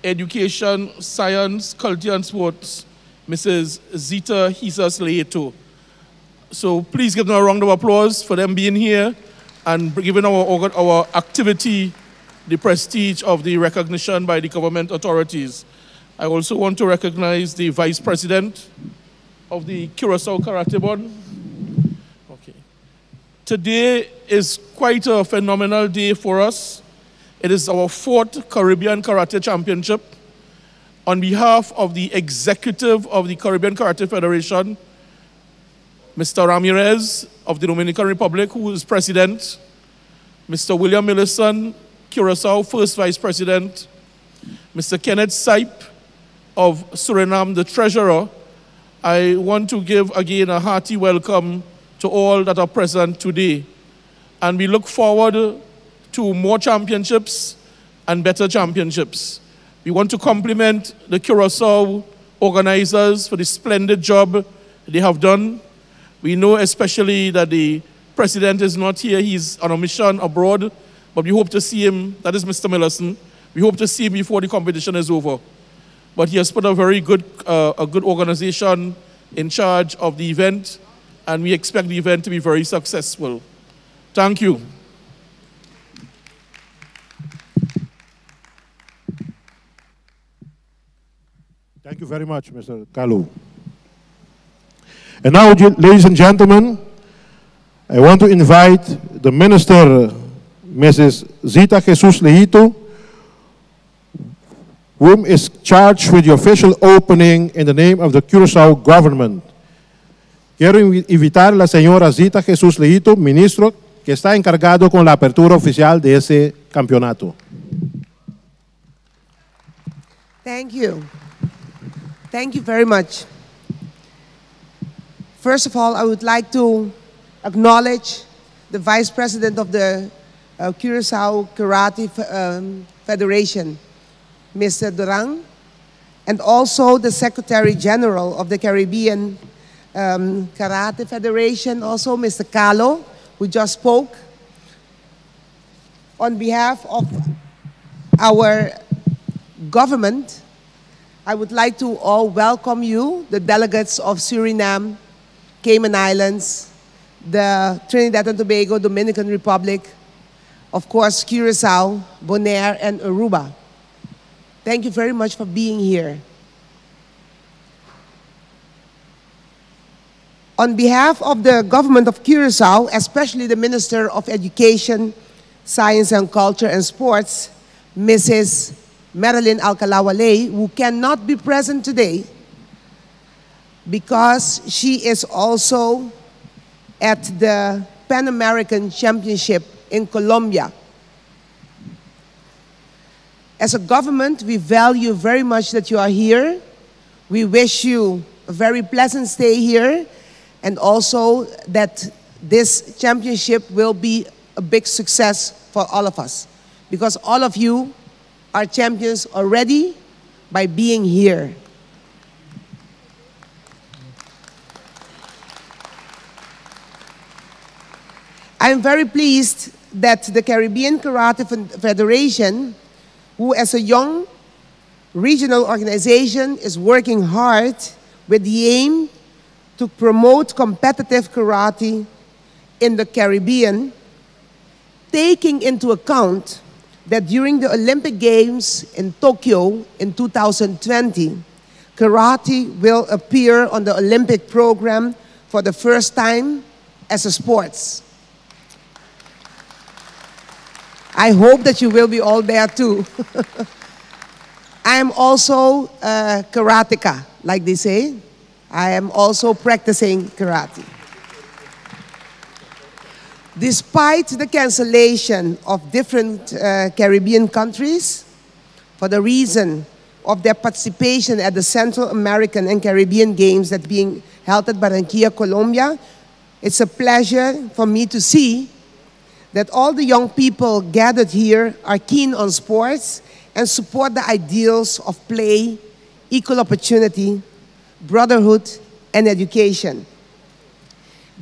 Education, Science, Culture and Sports, Mrs. Zita Jesus Leito. So please give them a round of applause for them being here and giving our, our activity the prestige of the recognition by the government authorities. I also want to recognize the Vice President of the Curacao Karate Board. Okay. Today is quite a phenomenal day for us. It is our fourth Caribbean Karate Championship. On behalf of the executive of the Caribbean Karate Federation, Mr. Ramirez of the Dominican Republic, who is president, Mr. William Millison, Curacao first vice president, Mr. Kenneth Sipe of Suriname, the treasurer, I want to give again a hearty welcome to all that are present today. And we look forward to more championships and better championships. We want to compliment the Curacao organizers for the splendid job they have done. We know especially that the president is not here, he's on a mission abroad, but we hope to see him, that is Mr. Millison, we hope to see him before the competition is over. But he has put a very good, a good organization in charge of the event, and we expect the event to be very successful. Thank you.
Thank you very much, Mr. Kalu. And now, ladies and gentlemen, I want to invite the Minister, Mrs. Zita Jesus Leito, whom is charged with the official opening in the name of the Curacao government. Quiero invitar a la señora Zita Jesús Leito, ministro que está encargado con la apertura oficial de ese campeonato.
Thank you. Thank you very much. First of all, I would like to acknowledge the Vice President of the Curacao Karate Federation, Mr. Duran, and also the Secretary General of the Caribbean Karate Federation, also Mr. Kahlo, who just spoke. On behalf of our government, I would like to all welcome you, the delegates of Suriname, Cayman Islands, the Trinidad and Tobago, Dominican Republic, of course, Curacao, Bonaire, and Aruba. Thank you very much for being here. On behalf of the government of Curacao, especially the Minister of Education, Science and Culture and Sports, Mrs. Marilyn Alcalá-Wallé, who cannot be present today because she is also at the Pan American Championship in Colombia. As a government, we value very much that you are here. We wish you a very pleasant stay here, and also that this championship will be a big success for all of us, because all of you are champions already by being here. I am very pleased that the Caribbean Karate Federation, who as a young regional organization is working hard with the aim to promote competitive karate in the Caribbean, taking into account that during the Olympic Games in Tokyo in 2020, karate will appear on the Olympic program for the first time as a sport. I hope that you will be all there too. I am also a karateka, like they say. I am also practicing karate. Despite the cancellation of different Caribbean countries for the reason of their participation at the Central American and Caribbean Games that being held at Barranquilla, Colombia, it's a pleasure for me to see that all the young people gathered here are keen on sports and support the ideals of play, equal opportunity, brotherhood, and education.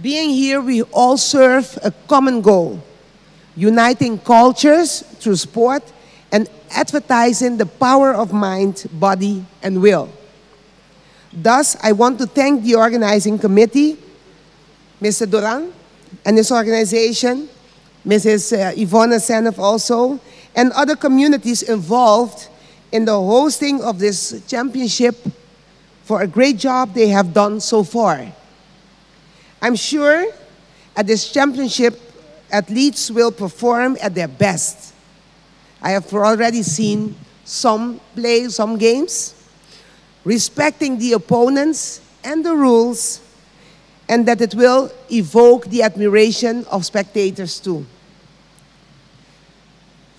Being here, we all serve a common goal, uniting cultures through sport and advertising the power of mind, body, and will. Thus, I want to thank the organizing committee, Mr. Duran and his organization, Mrs. Ivona Senef also, and other communities involved in the hosting of this championship for a great job they have done so far. I'm sure at this championship, athletes will perform at their best. I have already seen some play some games, respecting the opponents and the rules, and that it will evoke the admiration of spectators too.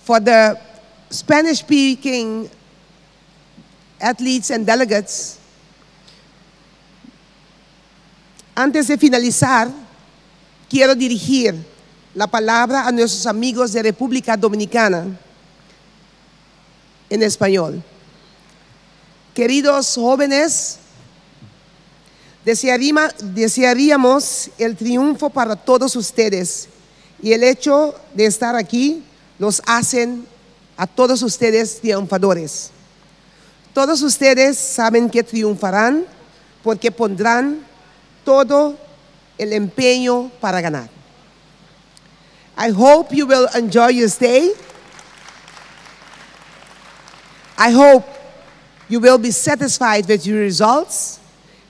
For the Spanish speaking athletes and delegates, antes de finalizar, quiero dirigir la palabra a nuestros amigos de República Dominicana en español. Queridos jóvenes, desearíamos el triunfo para todos ustedes y el hecho de estar aquí los hacen a todos ustedes triunfadores. Todos ustedes saben que triunfarán porque pondrán todo el empeño para ganar. I hope you will enjoy your stay. I hope you will be satisfied with your results.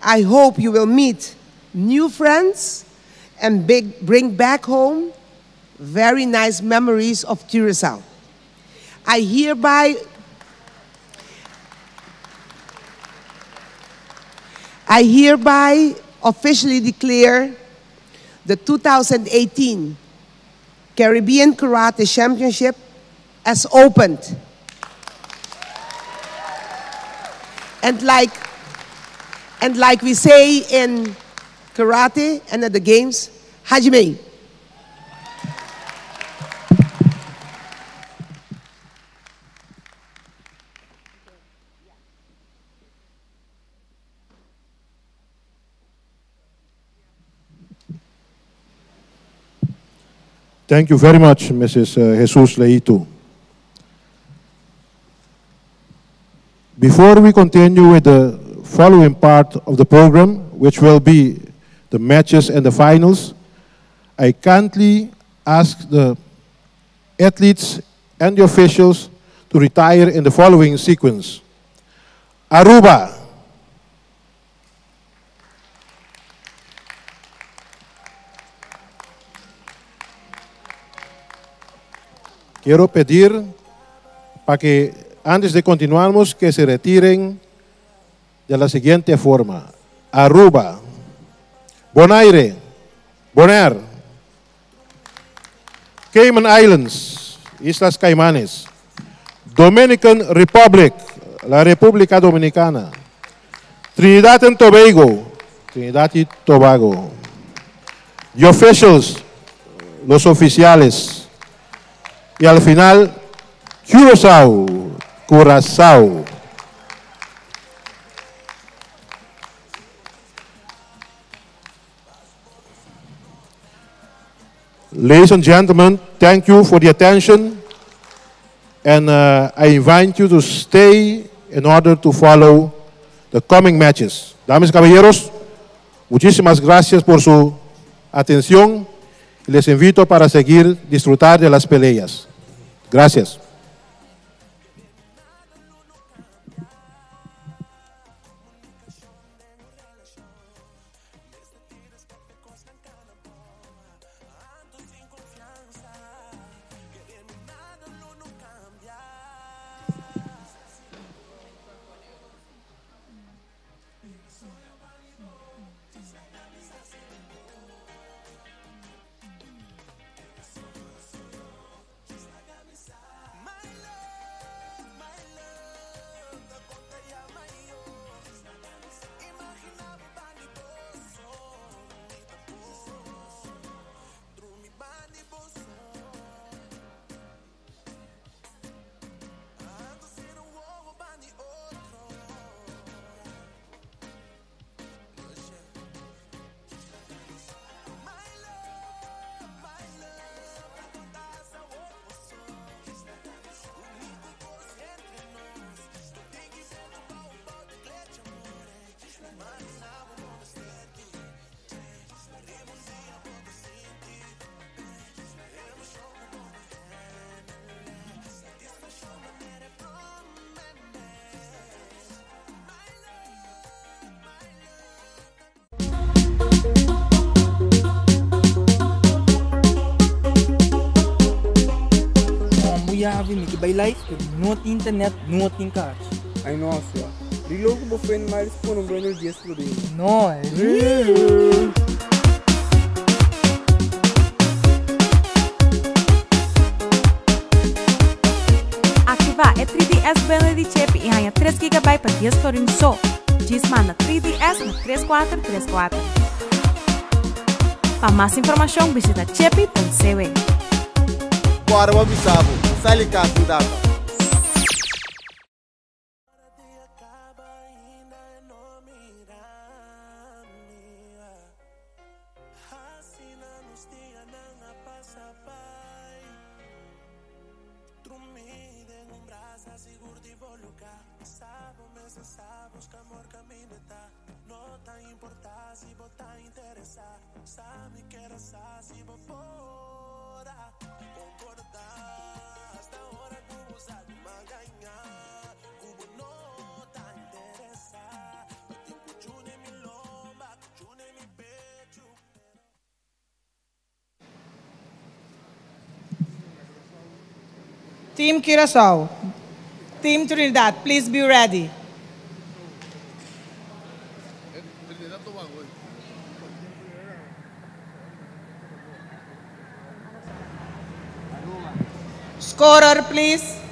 I hope you will meet new friends and big, bring back home very nice memories of Curacao. I hereby I hereby officially declare the 2018 Caribbean Karate Championship as opened. And like, and like we say in karate and at the games, Hajime.
Thank you very much, Mrs. Uh, Jesus Leito. Before we continue with the following part of the program, which will be the matches and the finals, I kindly ask the athletes and the officials to retire in the following sequence. Aruba. Quiero pedir para que antes de continuarmos que se retiren de la siguiente forma. Aruba, Bonaire, Bonaire, Cayman Islands, Islas Caimanes, Dominican Republic, la República Dominicana, Trinidad and Tobago, Trinidad y Tobago, The officials, los oficiales, y al final, Curazao, Curazao. Ladies and gentlemen, thank you for the attention. And uh, I invite you to stay in order to follow the coming matches. Damas y caballeros, muchísimas gracias por su atención. Les invito para seguir disfrutar de las peleas. Gracias.
Marvin, mi ke bai live, pero no tin internet, no tin kaart.
Ai no, sua. Reload ku bo friend Miles pone un bundle 10 florin.
No, real.
Aktivá e 3DS bundle di Chepi i haña tres gigabyte pa dies florin so. Djis manda 3DS na 3434. Pa mas informashon bishita chepi.cw.
Bora bo bisa bo, sali kas sin data.
Team Curaçao, Team Trinidad, please be ready. Scorer, please.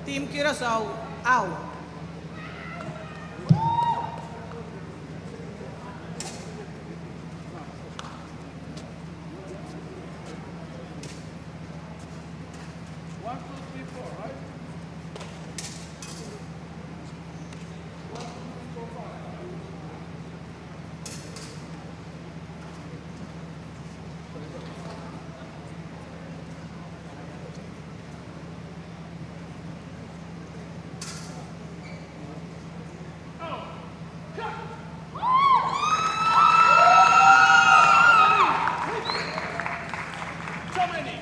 Team Curaçao, out.
One, two, three, four, right? One, two, three, four, five. So many.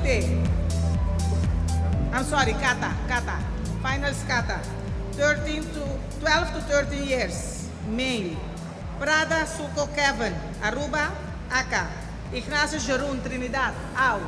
Kumite. I'm sorry, Kata, Kata. Finals Kata. 13 to 12 to 13 years, male. Prada Suko Kevin, Aruba, Aka. Ignacio Jeroen, Trinidad, Au.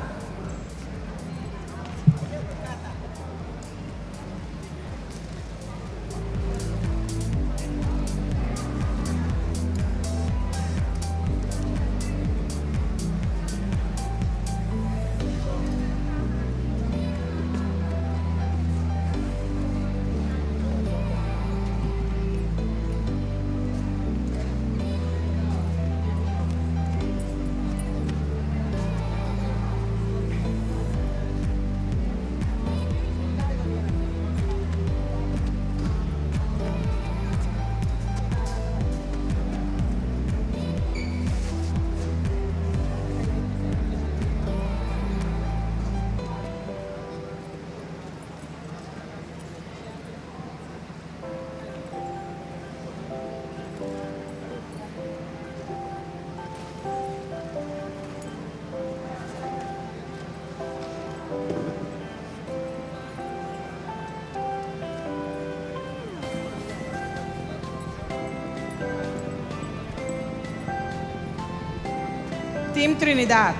Team Trinidad,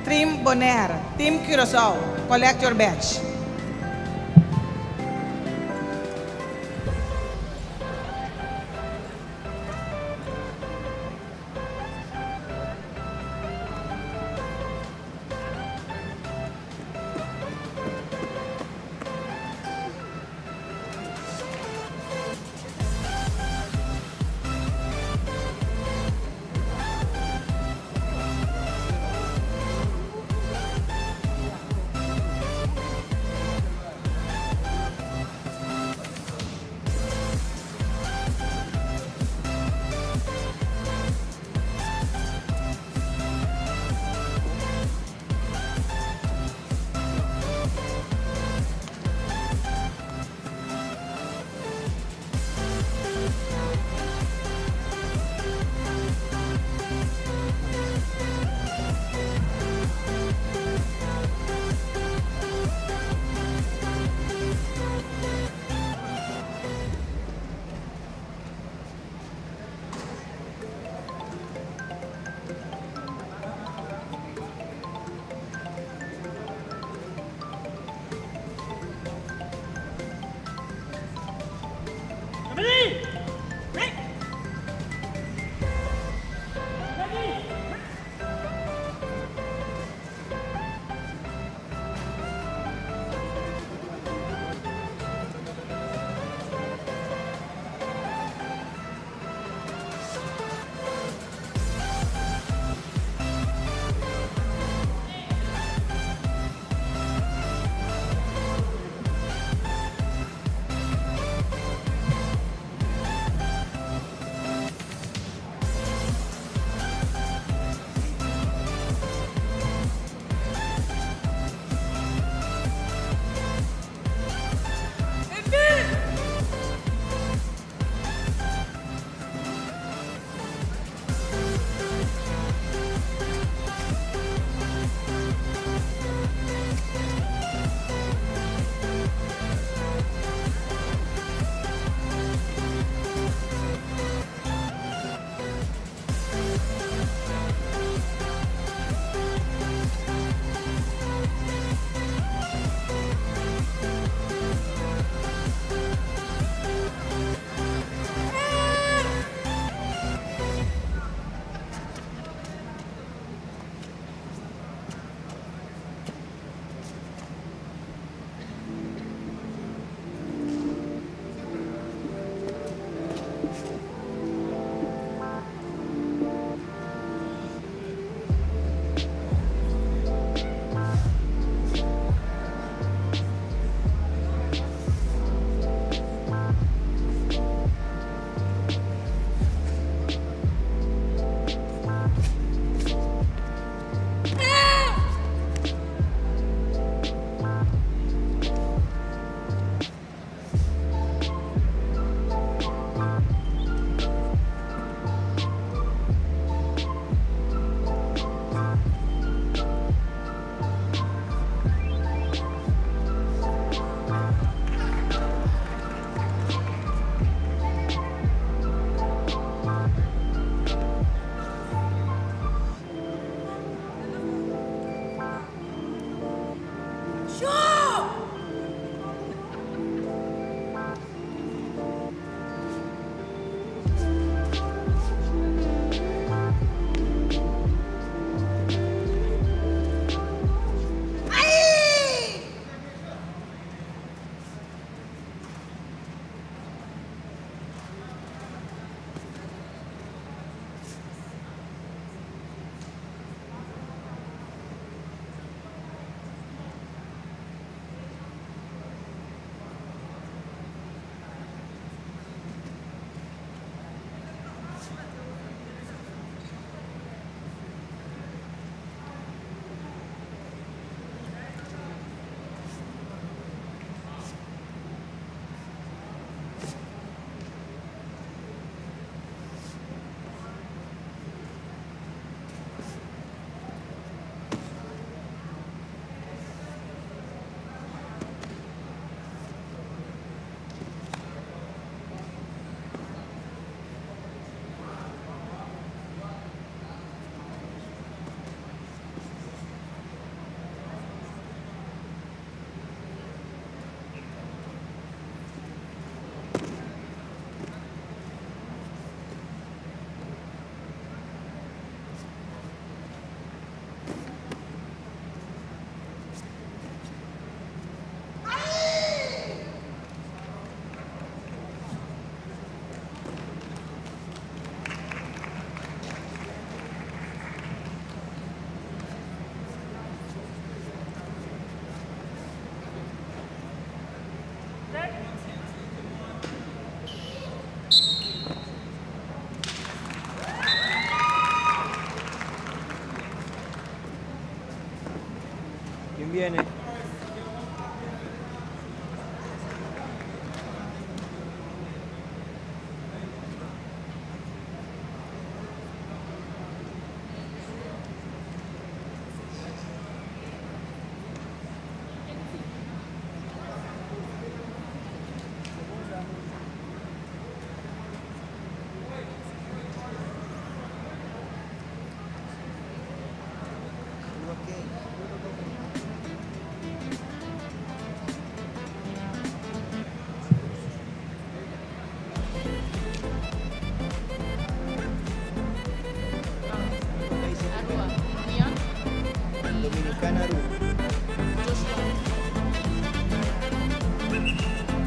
Team Bonaire, Team Curaçao, collect your badge.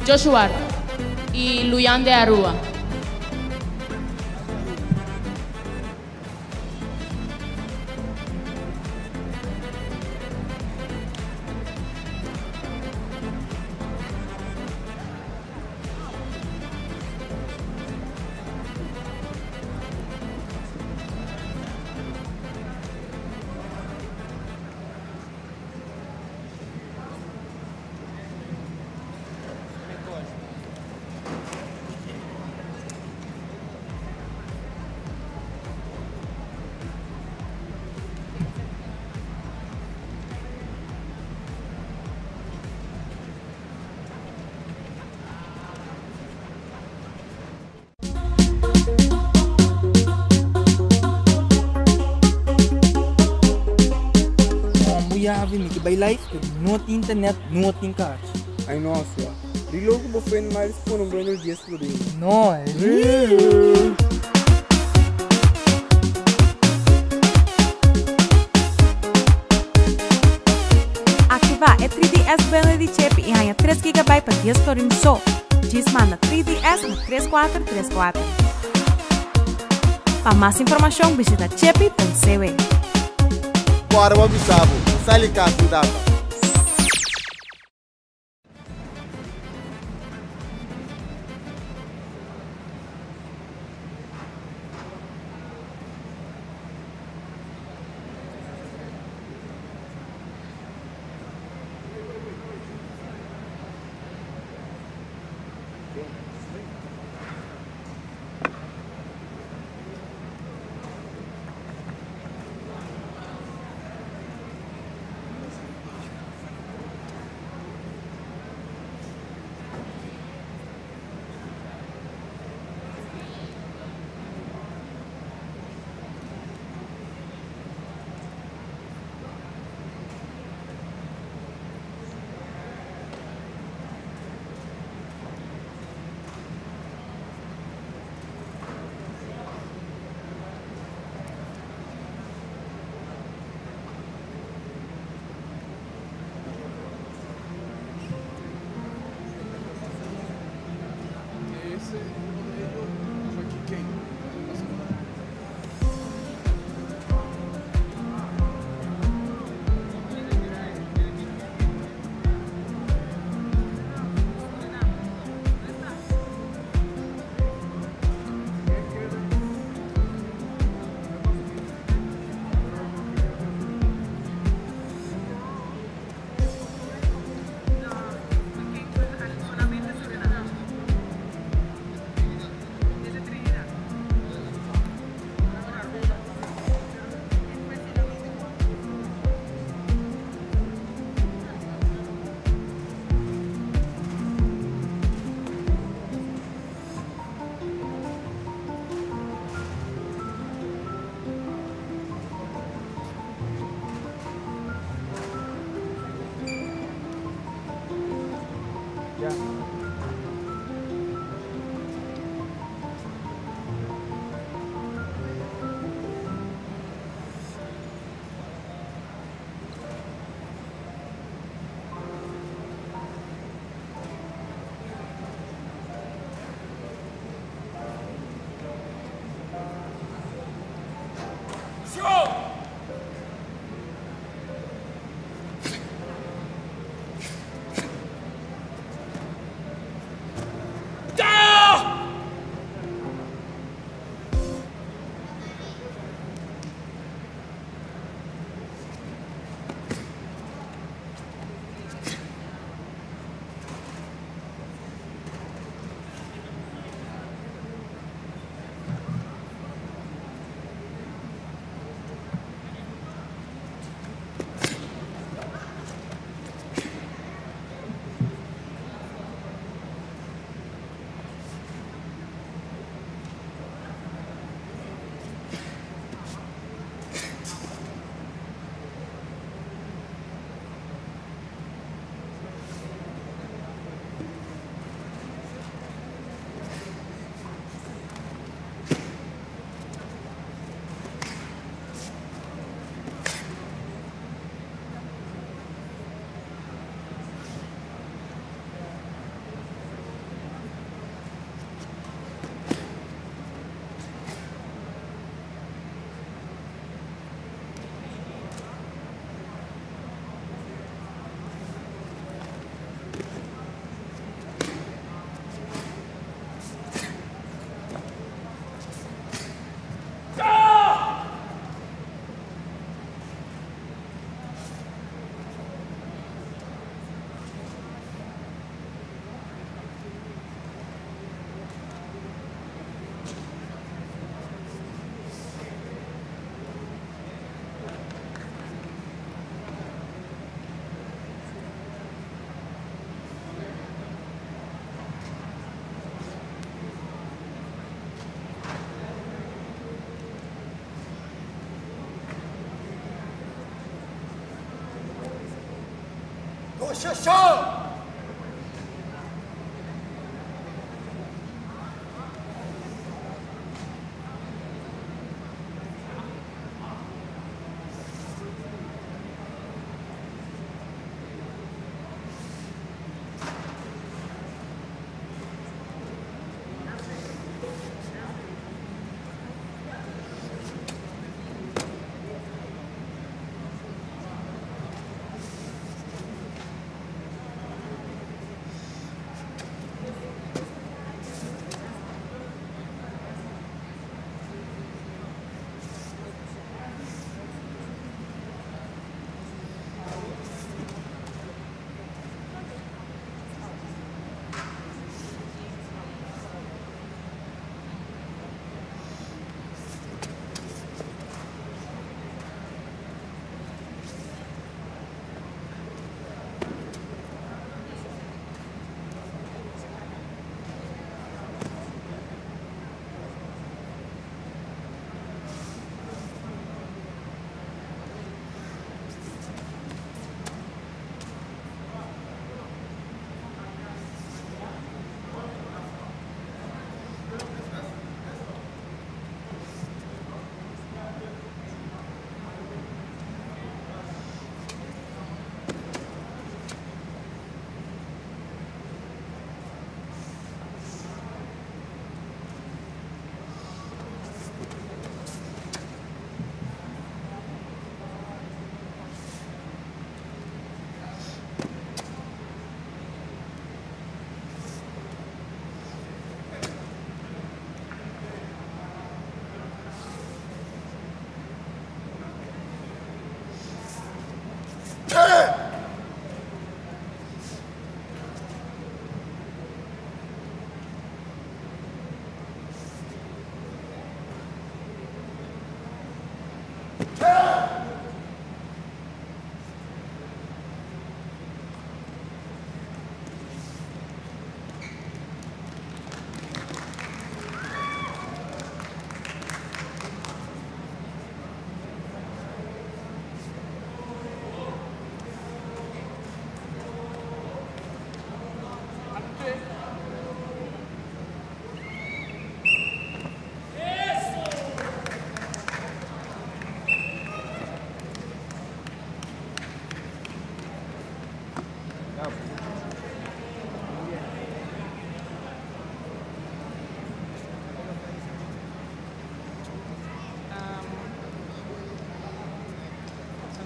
Joshua y Luyan de Aruba.
Kombu yavi mi ke bai live pero no tin internet no tin kaart.
Ai no sua. Reload ku bo friend Miles pone un bundle 10 florin.
No, real.
Aktivá e 3DS bundle di Chepi i haña tres gigabyte pa dies florin so. Djis manda 3DS na 3434. Pa mas informashon bishita chepi.cw.
Bora bo bisa bo, sali kas sin data.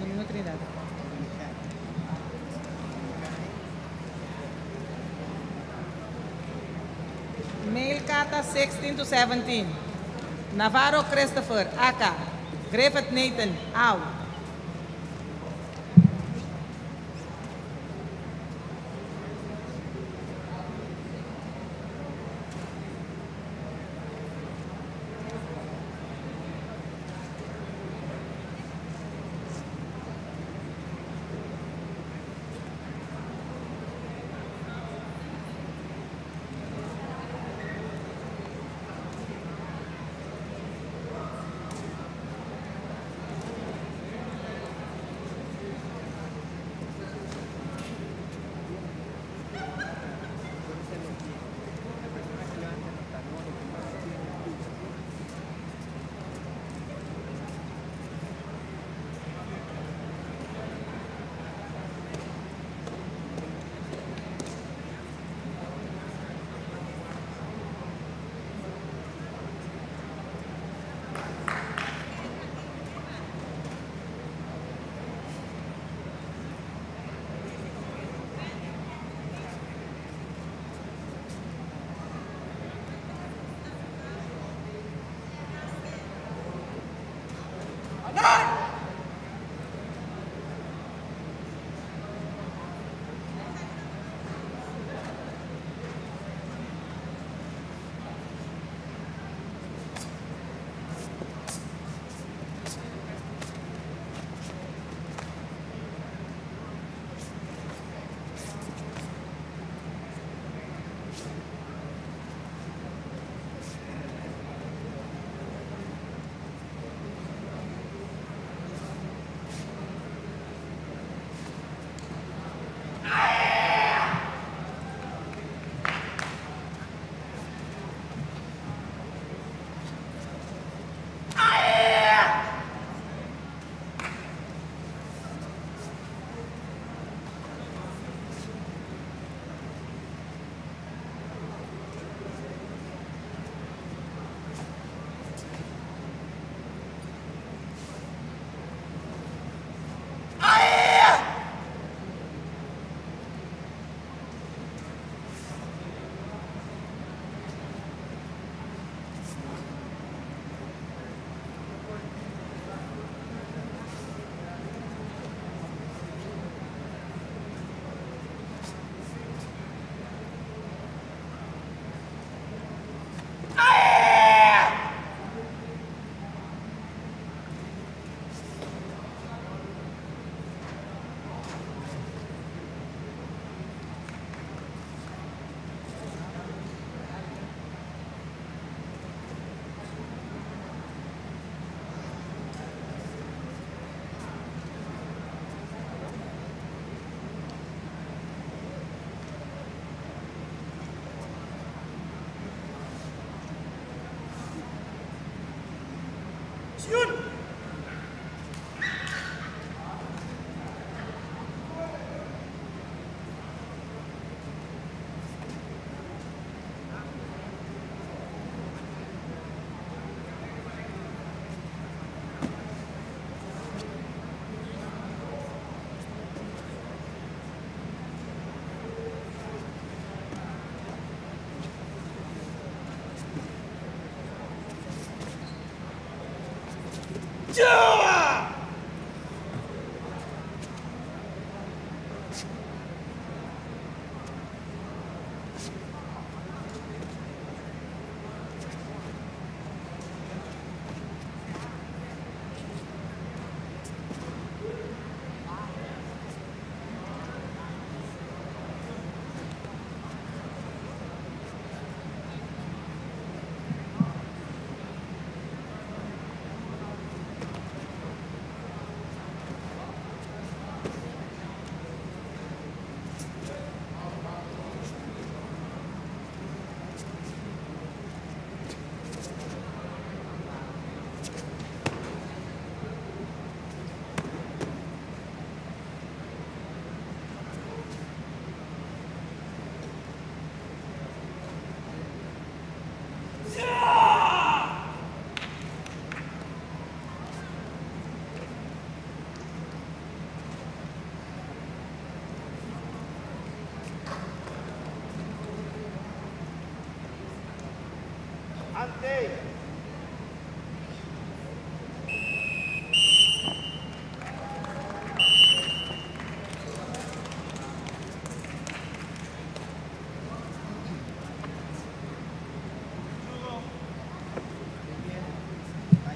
Domingo Trinidad. Male kata 16 to 17. Navarro Christopher, Aka. Griffith Nathan, Au.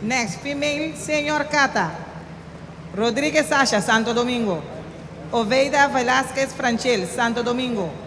Next, female senior kata. Rodríguez Sasha, Santo Domingo. Oveida Velázquez Franchel, Santo Domingo.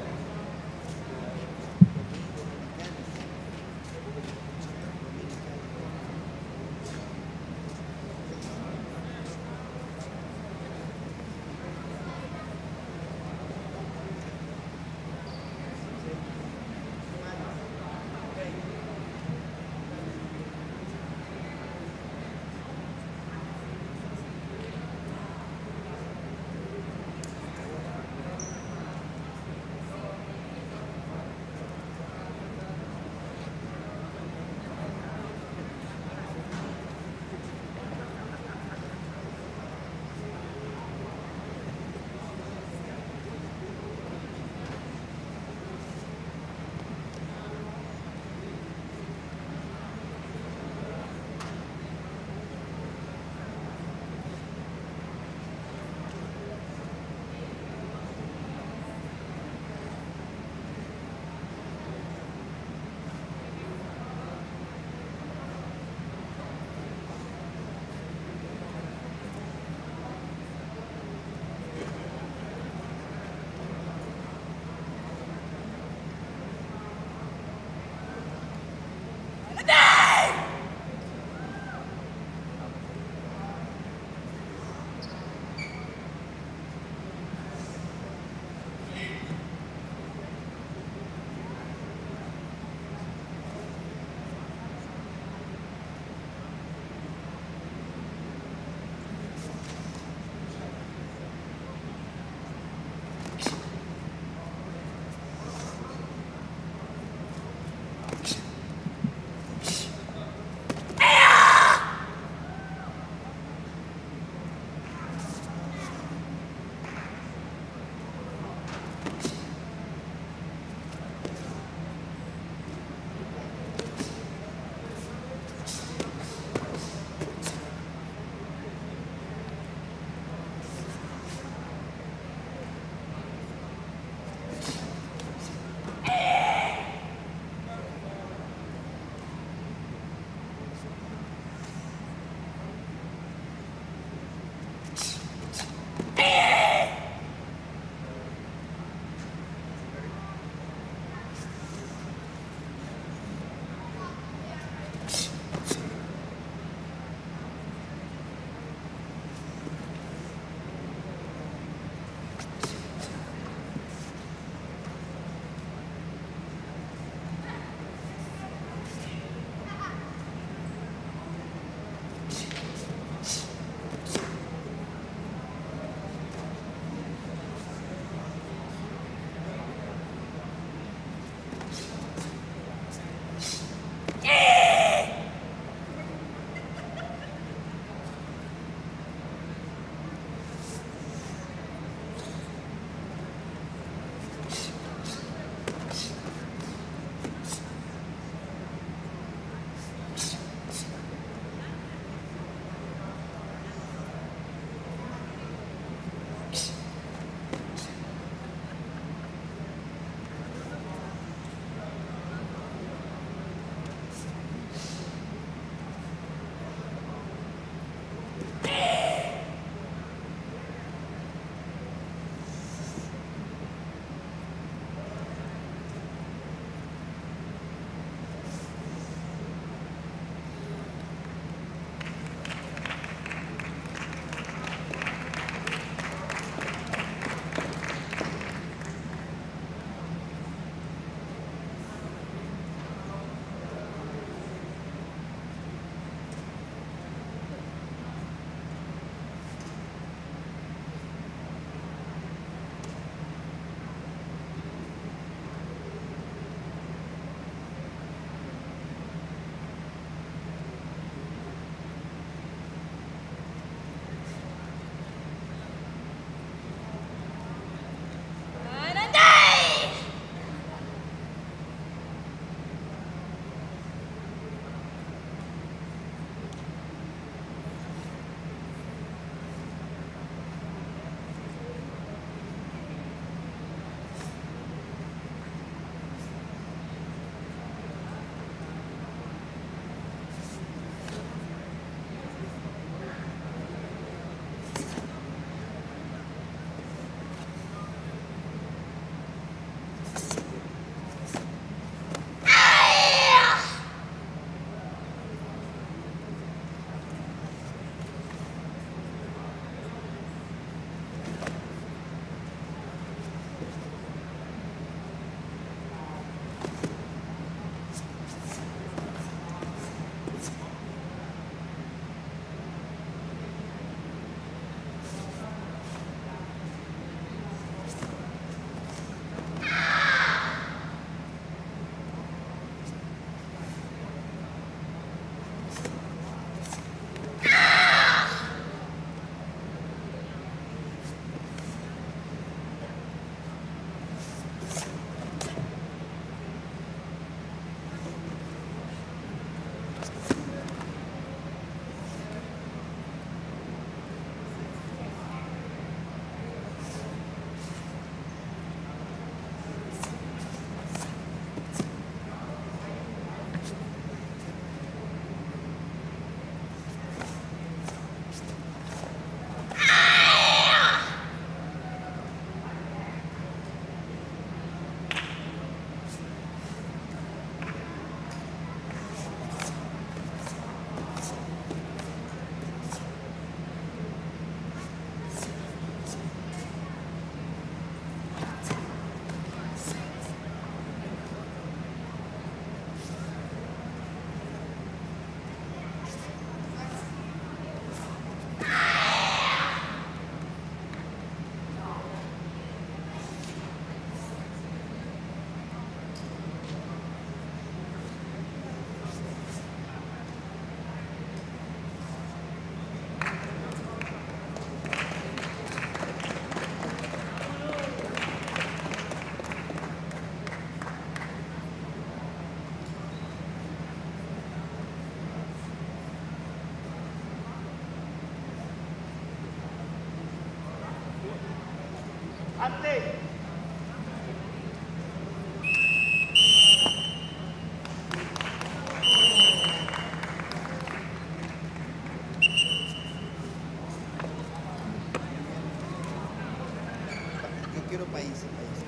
Yo quiero países, países.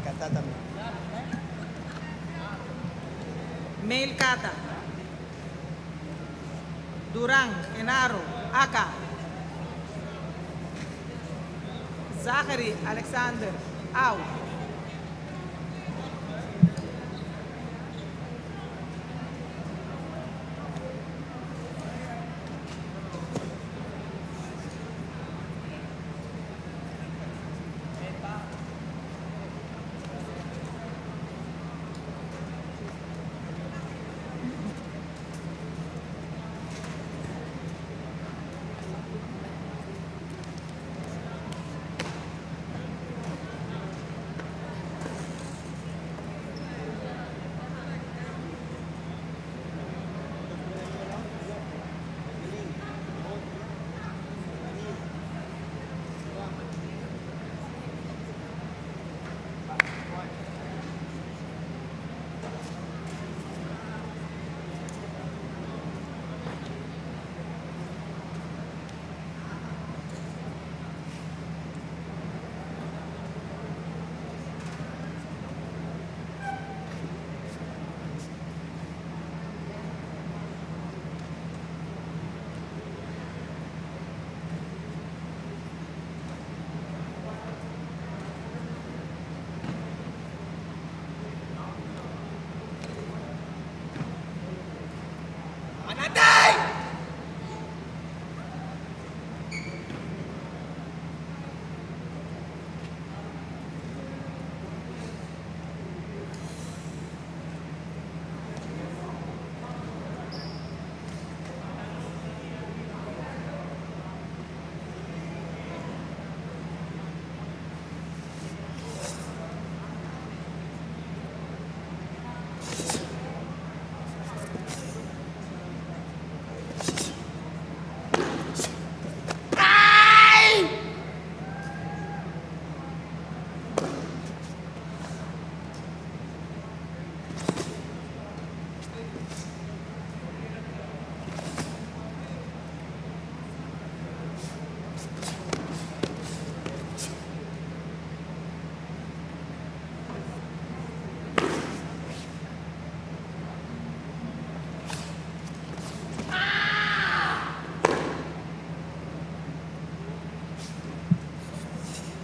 Kata también.
Male Kata. Duran, Genaro, Aka. Zachary, Alexander, Au.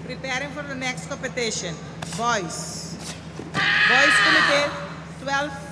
Preparing for the next competition. Boys. Boys Kumite, 12.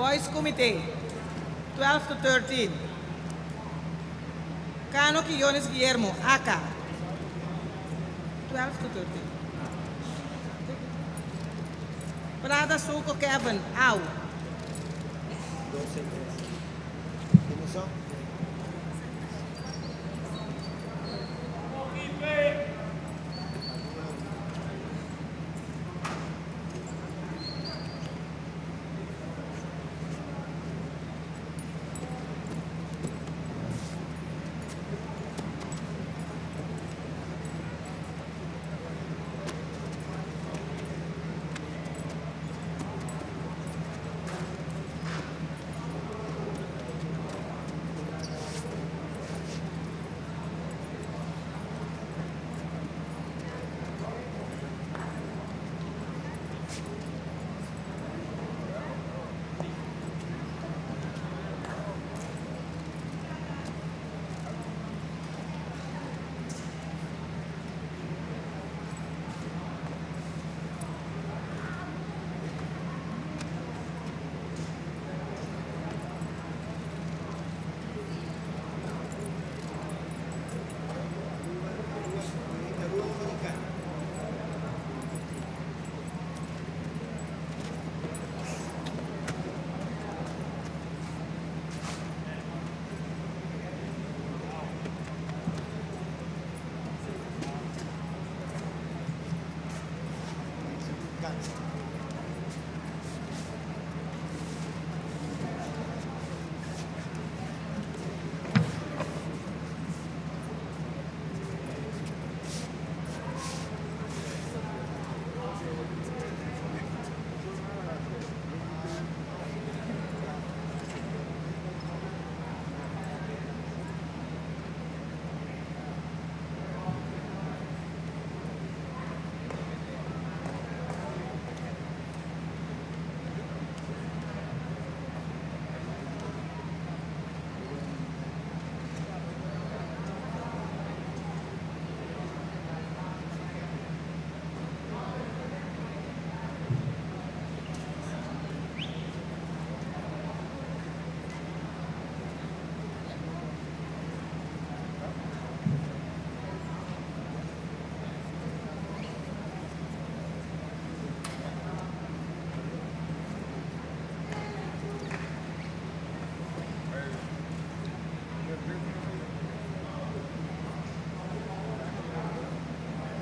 Boys Committee, 12 to 13. Cano Quillones Guillermo, ACA, 12 to 13. Prada Suco Kevin, AU.
12 y 13. ¿Quiénes son?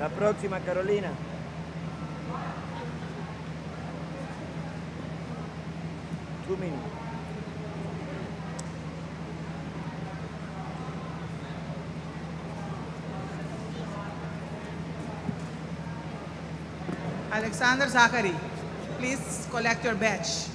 La próxima, Carolina. 2 minutes.
Alexander Zachary, please collect your badge.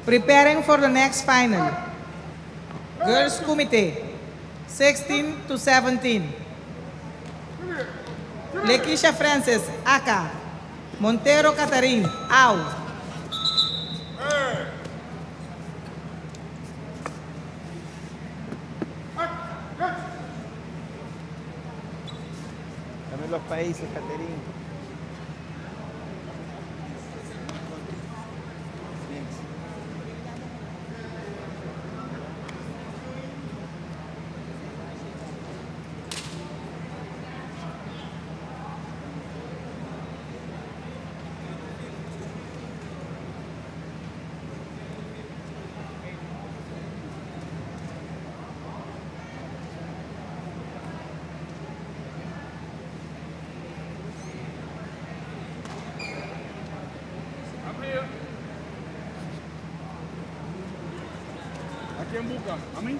Preparing for the next final. Girls Kumite, 16 to 17. Lekisha Francis, Aka. Montero Catherine, Au.
Dame los países, Caterina. Next.
¿A quién busca? ¿A mí?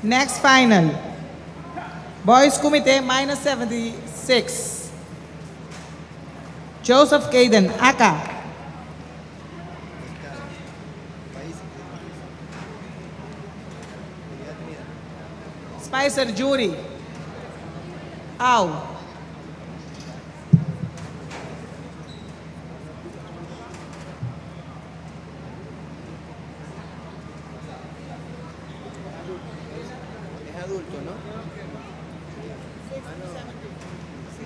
Next final. Boys Kumite minus 76. Joseph Caden, Aka. Spicer Jury. Au.
Es adulto, ¿no? Ah, no. Sí.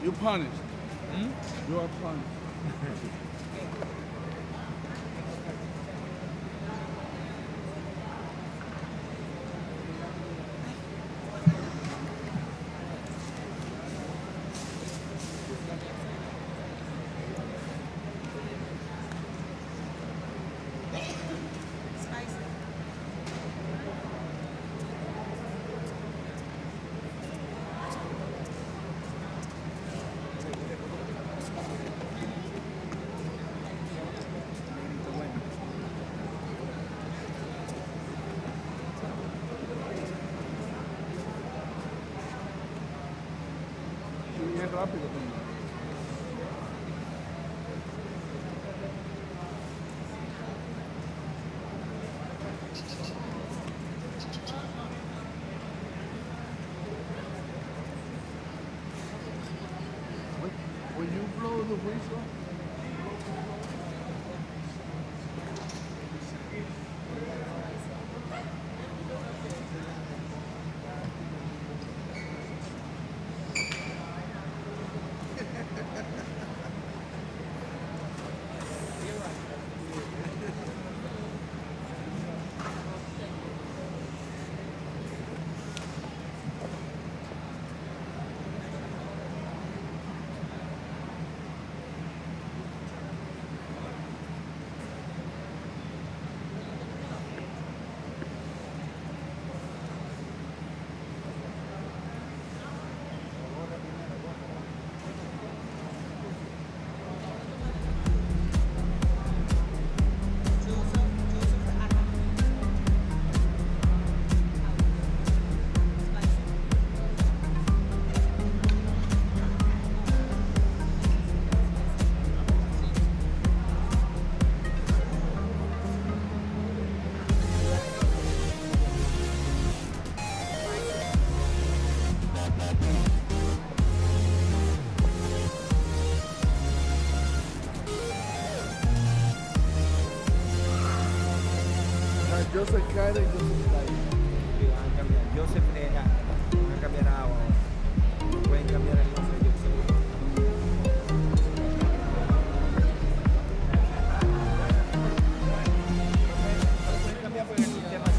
You punished. You are punished. Bien rápido también. When you blow the whistle, Joseph Kyler y Joseph Kyler.
Sí, van a cambiar. Joseph van a cambiar a agua ahora. No pueden cambiar el nombre de Joseph. No pueden cambiar porque el sistema sí.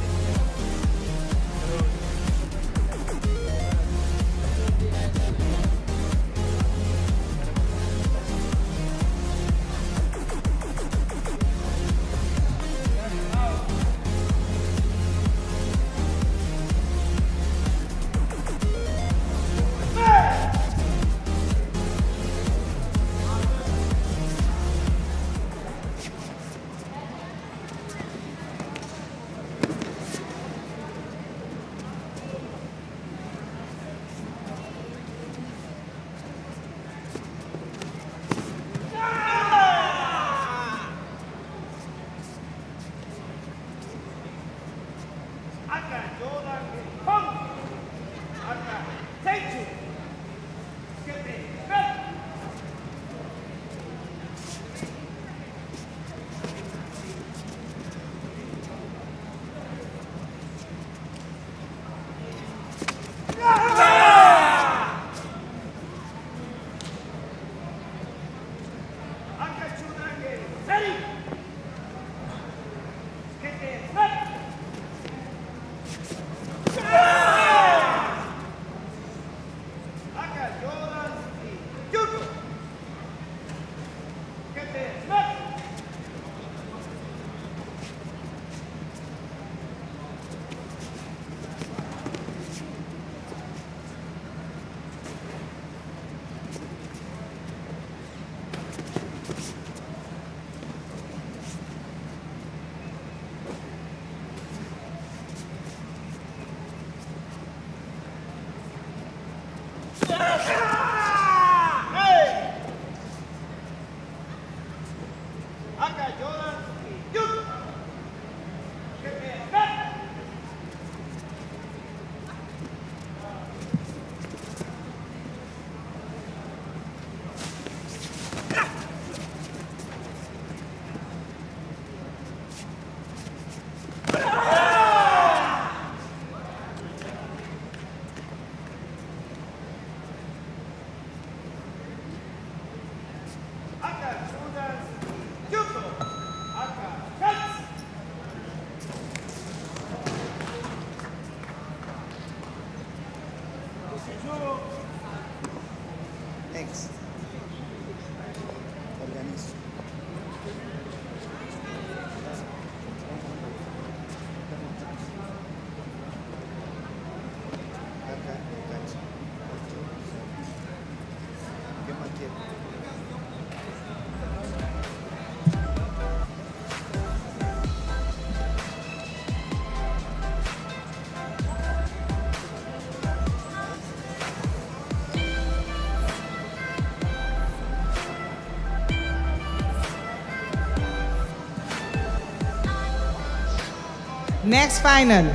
Next final.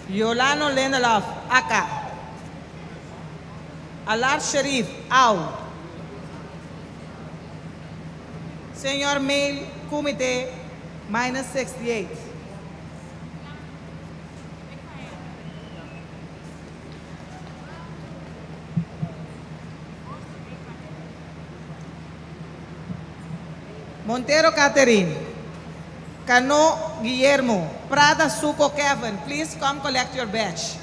Yolano Lindelof, Aka. Alar Sharif, Au. Señor Male Kumite, minus 68. Montero Catherine, Cano Guillermo, Prada Suco Kevin, please come collect your badge.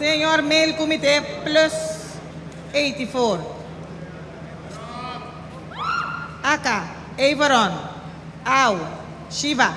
Señor Mail Comité plus 84. Aka, Everon, Au, Shiva.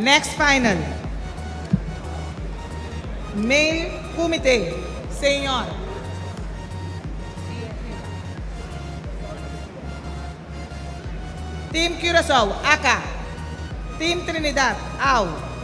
Next final. Male Kumite, Señor. Team Curaçao, Aka. Team Trinidad, Au.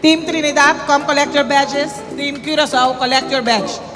Team Trinidad, come collect your badges. Team Curacao, collect your badge.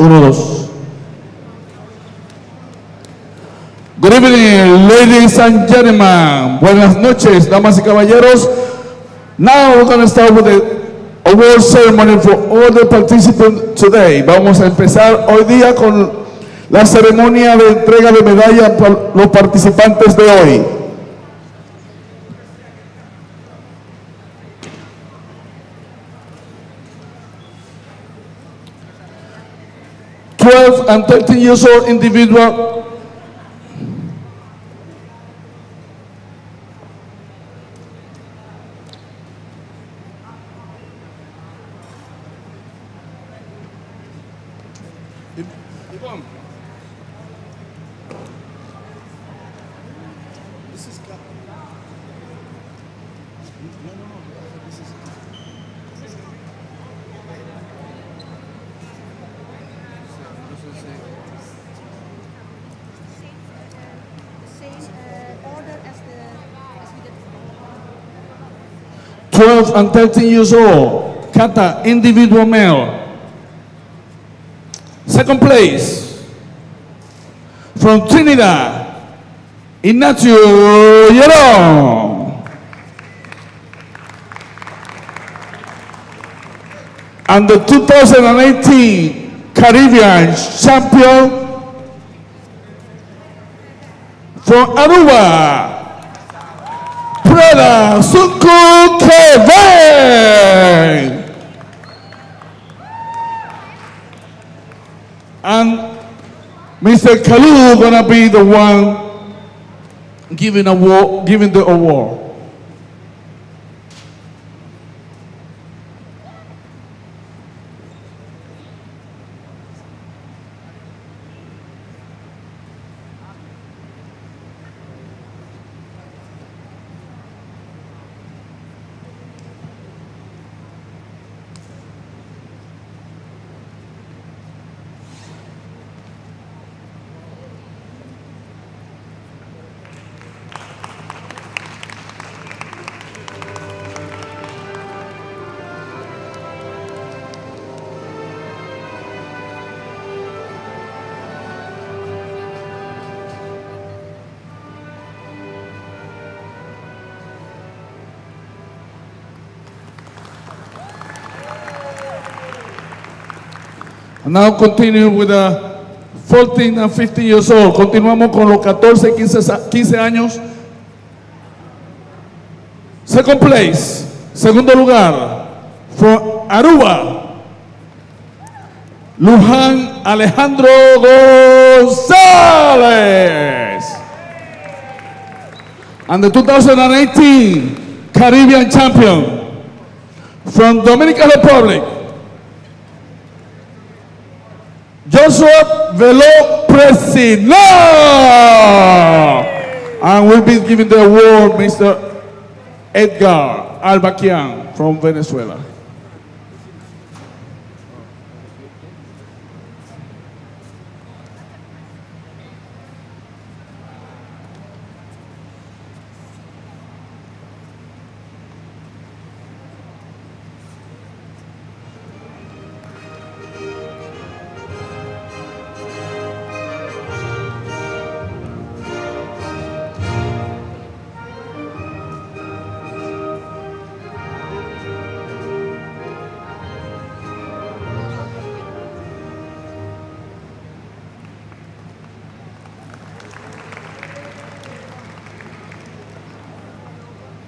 Uno, dos. Good evening, ladies and gentlemen. Buenas noches, damas y caballeros. Now we're going to start with the award ceremony for all the participants today. Vamos a empezar hoy día con la ceremonia de entrega de medallas para los participantes de hoy. 12 and 13 years old individual
This is cut. No, no, no. This is.
12 and 13 years old, kata individual male. Second place, from Trinidad, Ignacio Yeron. And the 2018 Caribbean champion from Aruba, Preda Sunku Kevin. And Mr. Kalu gonna be the one giving award, giving the award. And now continue with the 14 and 15 years old. Continuamos con los 14 y 15, 15 años. Second place, segundo lugar, for Aruba, Luján Alejandro González. And the 2018 Caribbean champion from Dominican Republic, Joshua Velo Presino. And we'll be giving the award Mr. Edgar Albaquian from Venezuela.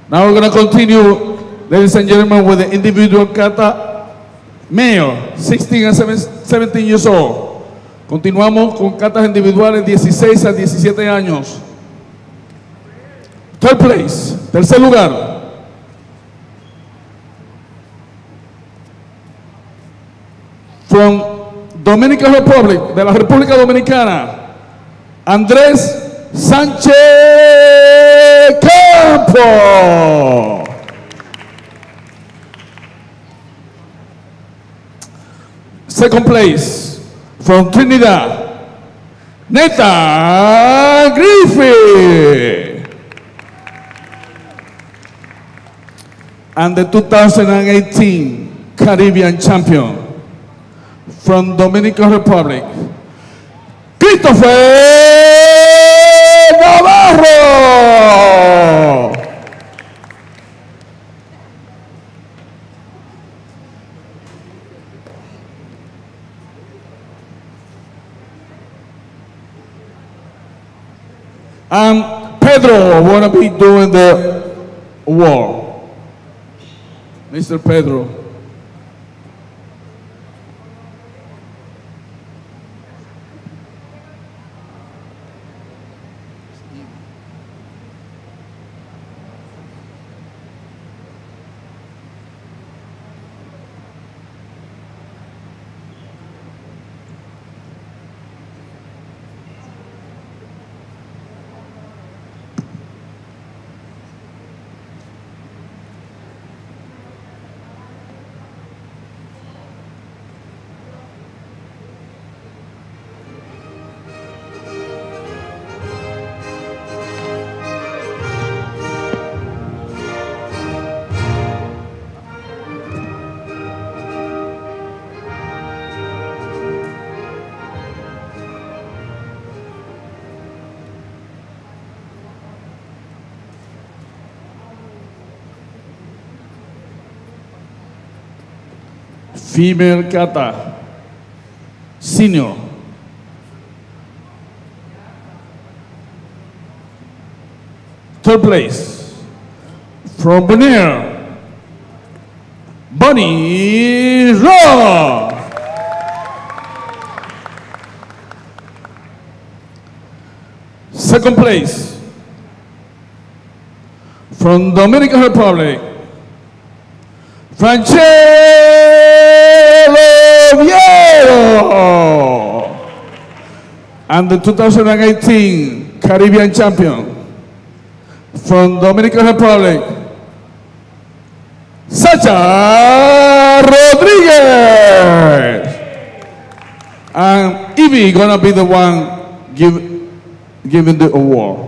Now we're going to continue, ladies and gentlemen, with the individual kata male, 16 and 17 years old. Continuamos con katas individuales 16 a 17 años. Third place, tercer lugar. From Dominican Republic, de la República Dominicana, Andrés Sánchez Campo. Second place, from Trinidad, Nathan Griffith. And the 2018 Caribbean champion From Dominican Republic, Christopher Navarro. And Pedro wanna be doing the war. Mr. Pedro. Female kata senior. Third place from Bonaire, Bonnie Ross. Second place from Dominican Republic, Francesco Vieiro. And the 2018 Caribbean champion from Dominican Republic, Sacha Rodriguez. And Evie gonna be the one giving the award.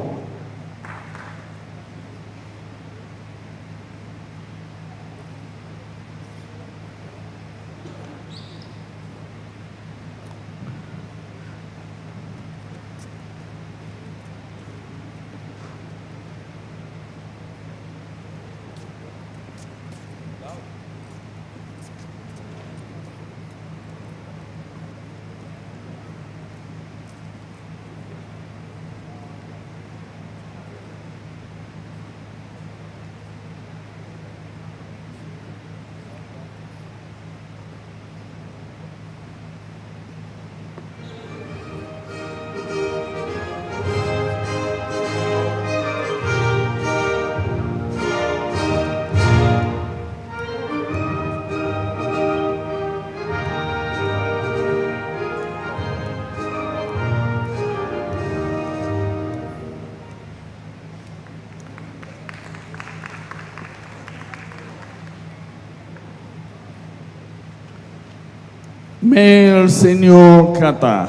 Male Senior Kata.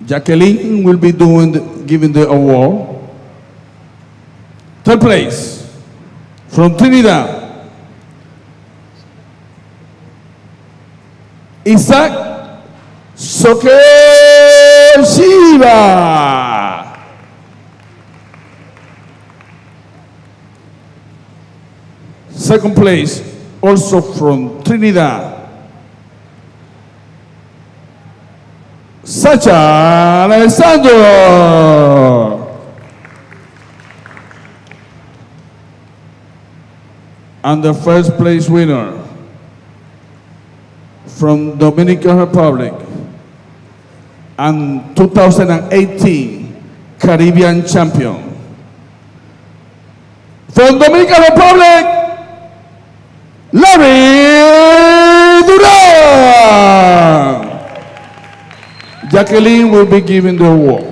Jacqueline will be giving the award. Third place from Trinidad, Isaac Sokel Shiva. Second place, also from Trinidad, Sacha Alessandro. And the first place winner from Dominican Republic and 2018 Caribbean champion. From Dominican Republic, Larry Duran. Jacqueline will be giving the award.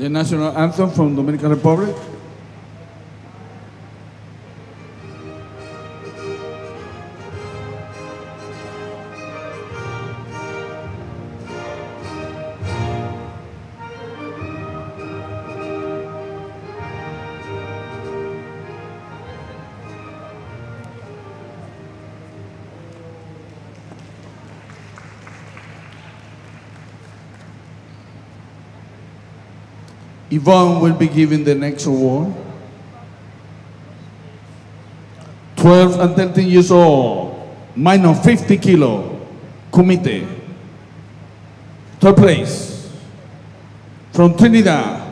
The national anthem from Dominican Republic. Yvonne will be given the next award. 12 and 13 years old, minor 50 kilo, Kumite. Third place, from Trinidad,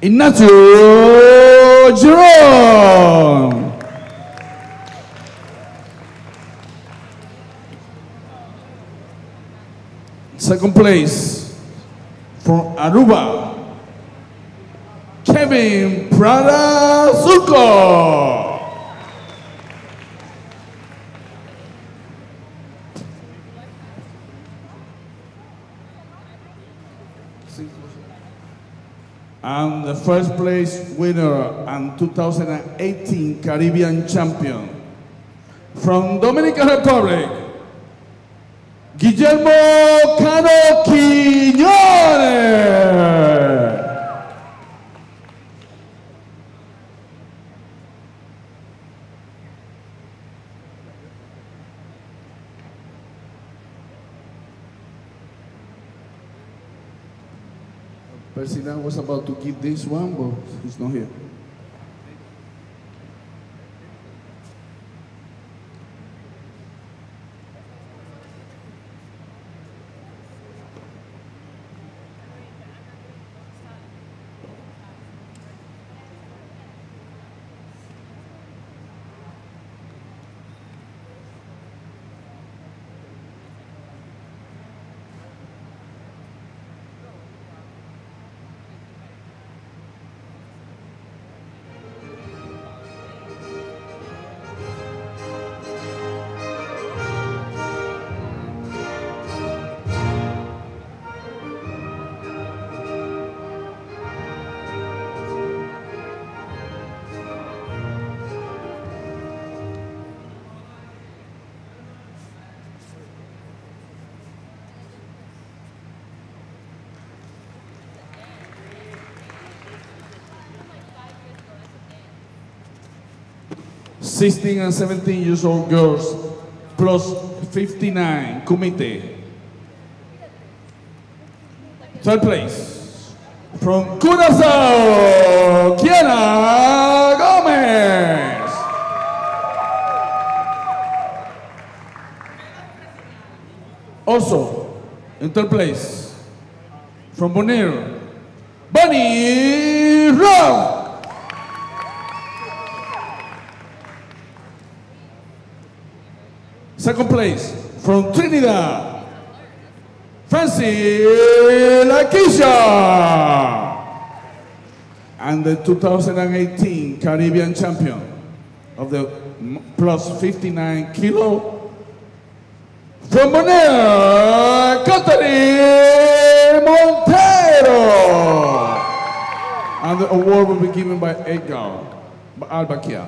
Ignacio Giron. Second place, from Aruba, Kevin Prada Zuko. And the first place winner and 2018 Caribbean champion from Dominican Republic, Guillermo Cano Quiñones. President was about to give this one, but he's not here. 16 and 17 years old girls plus 59 kumite. Third place from Curacao, Kiana Gomez. Also, in third place from Bonaire, Bonnie Rowe. Second place from Trinidad, Francie Lakeisha. And the 2018 Caribbean champion of the plus 59 kilo from Bonaire, Catherine Montero. And the award will be given by Edgar Albaquia.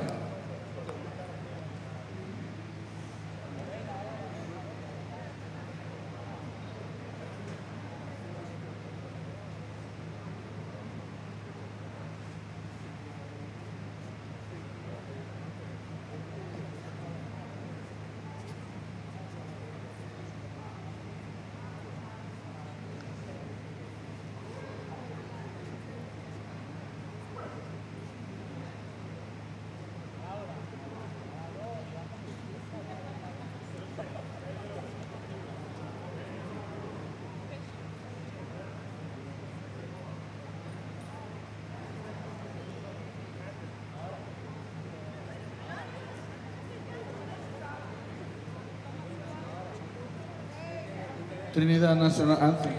Trinidad National Anthem.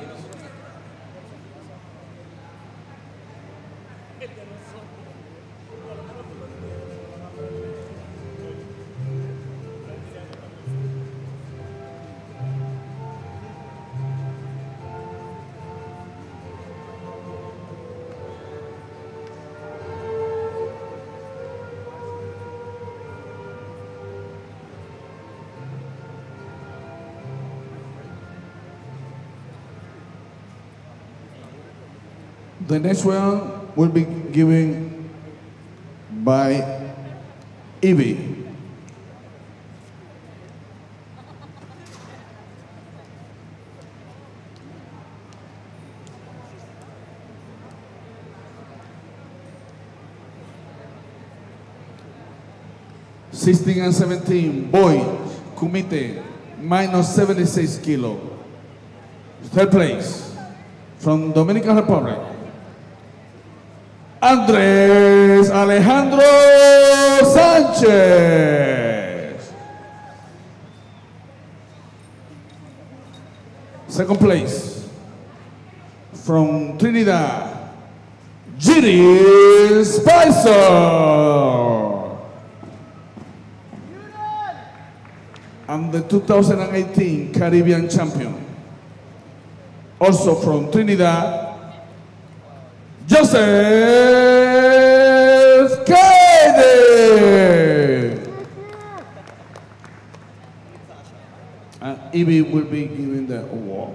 The next one will be given by Evie. 16 and 17, boy, kumite, minus 76 kilo. Third place, from Dominican Republic, Andres Alejandro Sanchez. Second place, from Trinidad, Giri Spicer. And the 2018 Caribbean champion. Also from Trinidad, Joseph Kennedy. And Evie will be giving the award.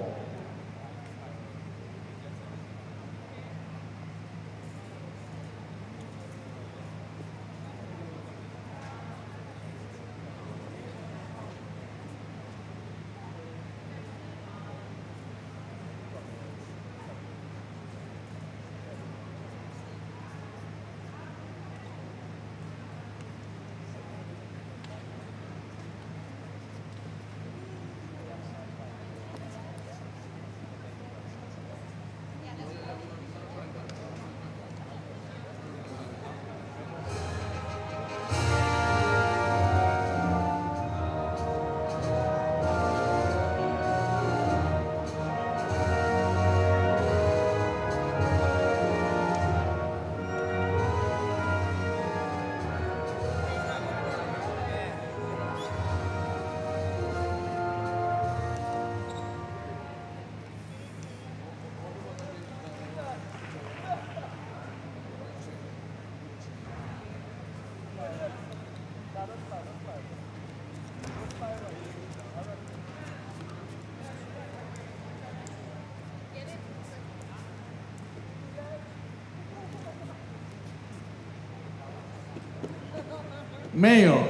Mayor,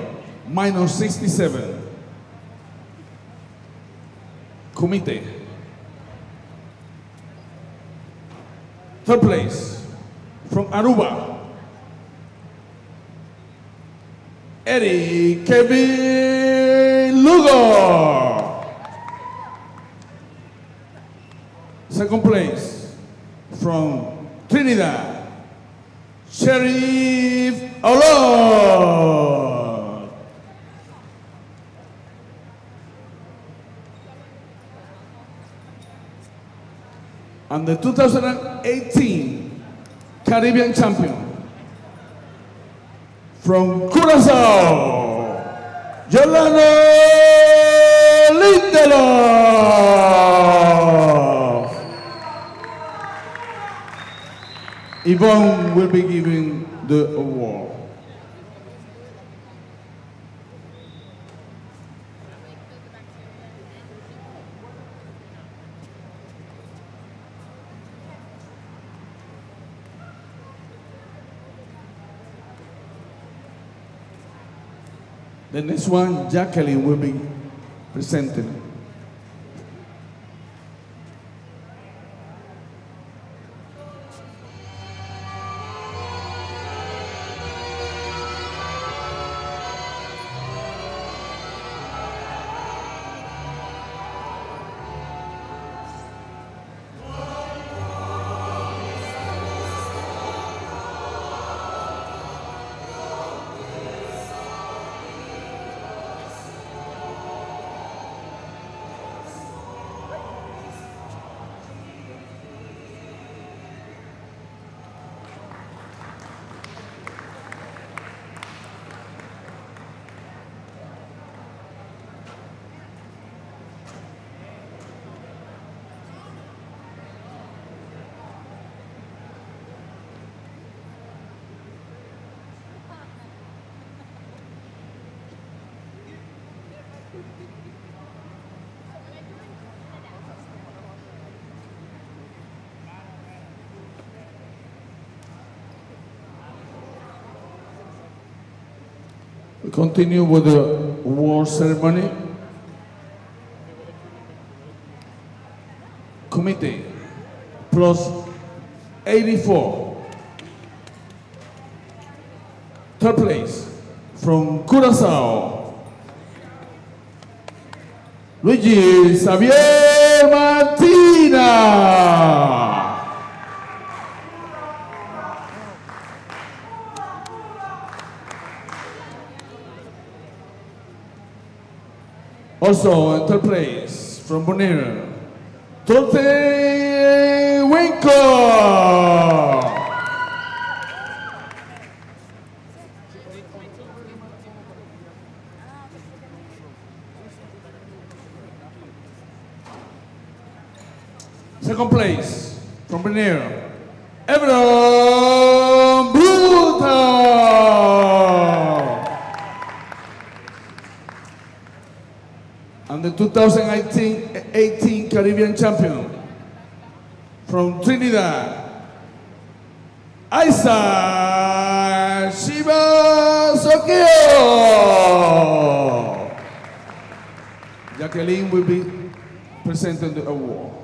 minus 67. Kumite. Third place, from Aruba, Eddie Kevin Lugo. Second place, from Trinidad, Sheriff Olor. And the 2018 Caribbean champion from Curacao, Yolano Lindelof. Yvonne will be giving the award. The next one, Jacqueline will be presenting. We continue with the award ceremony. Committee plus 84. Third place from Curacao, Luigi Xavier Martina. Also in third place from Bonaire, Tote Winkler. Second place from Bonaire, Everon Bruta. And the 2018 Caribbean champion from Trinidad, Isa Shiva Sokio. Jacqueline will be presenting the award.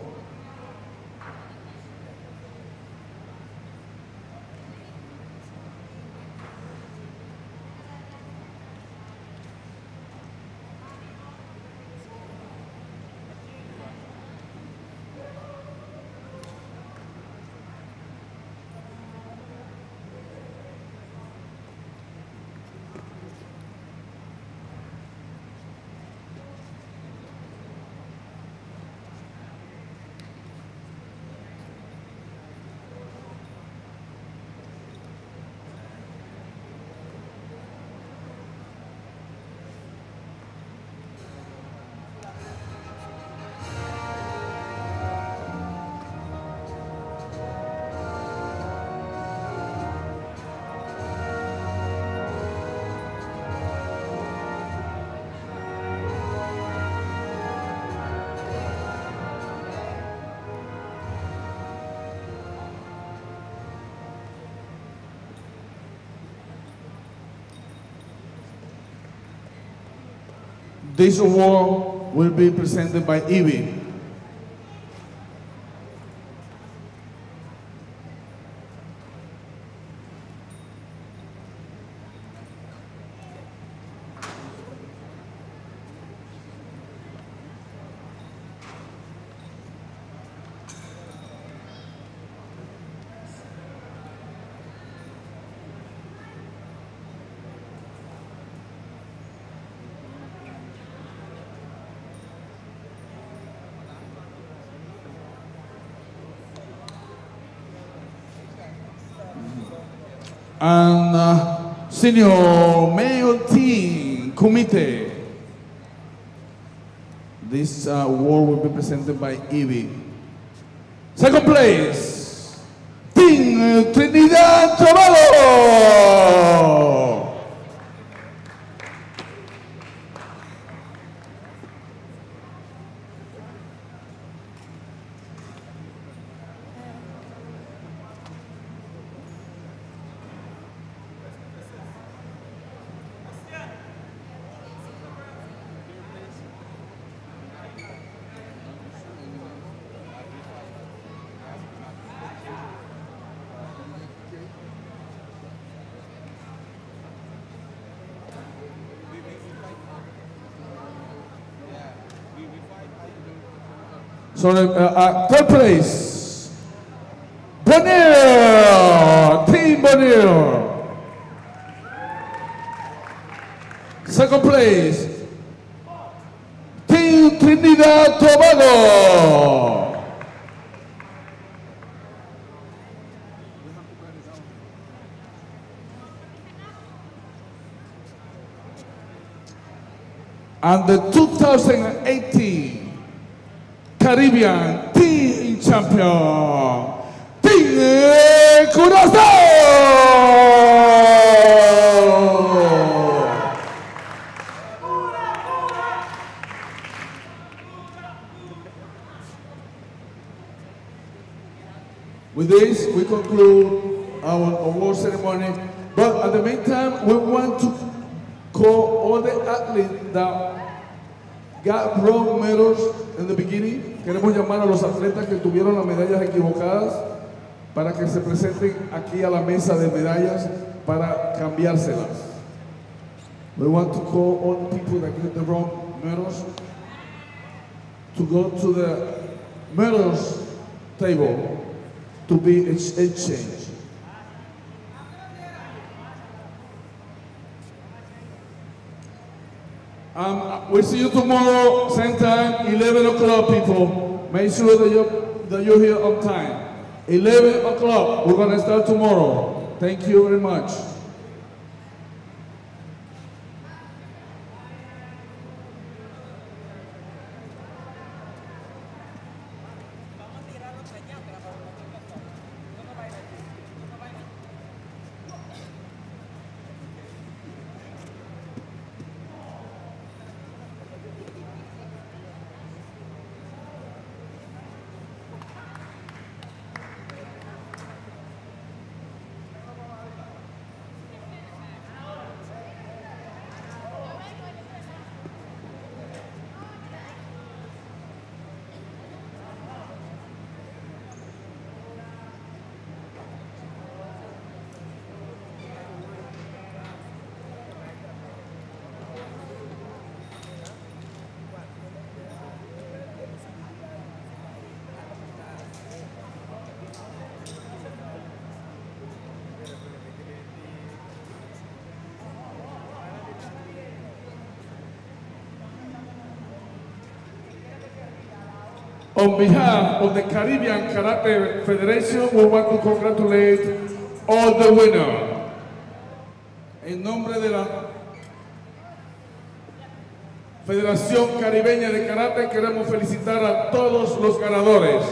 This award will be presented by Evie. And senior male team committee. This award will be presented by Evie. Second place, Team Trinidad Tobago. So third place, Bonaire, Team Bonaire. Second place, Team Trinidad Tobago. And the 2018 Caribbean Team Champion, Team Curacao! With this, we conclude our award ceremony. But at the meantime, we want to call all the athletes that got wrong medals in the beginning. Queremos llamar a los atletas que tuvieron las medallas equivocadas para que se presenten aquí a la mesa de medallas para cambiárselas. We want to call all people that get the wrong medals to go to the medals table to be exchanged. We see you tomorrow, same time, 11 o'clock, people. Make sure that you're here on time. 11 o'clock, we're going to start tomorrow. Thank you very much. On behalf of the Caribbean Karate Federation, we want to congratulate all the winners. En nombre de la Federación Caribeña de Karate, queremos felicitar a todos los ganadores.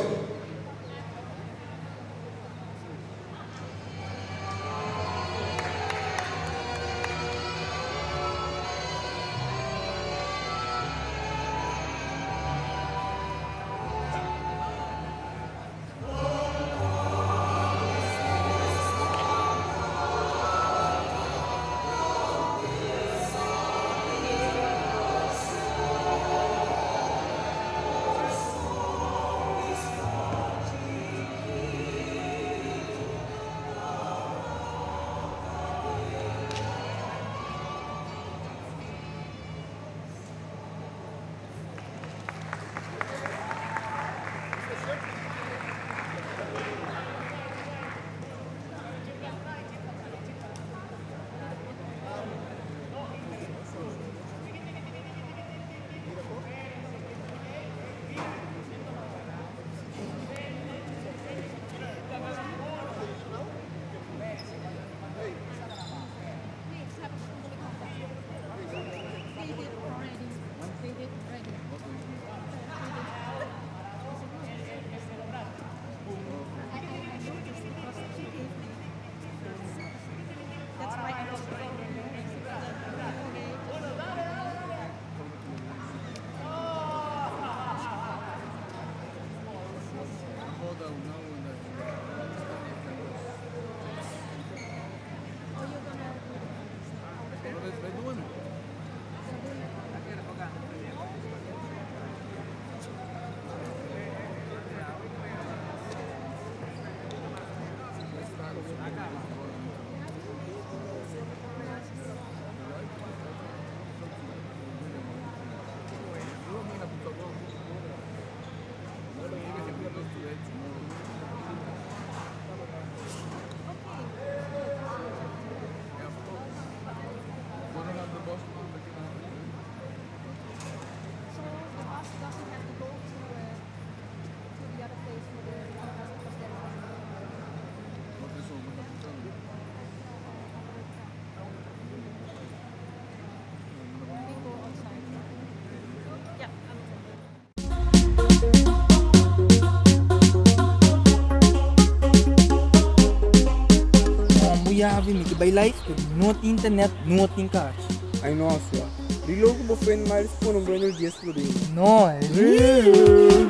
Yavi, mi ke bai live, pero no tin internet, no tin kaart.
Ay no, sua. Reload ku bo friend Miles pone un brother 10 florin.
No, real.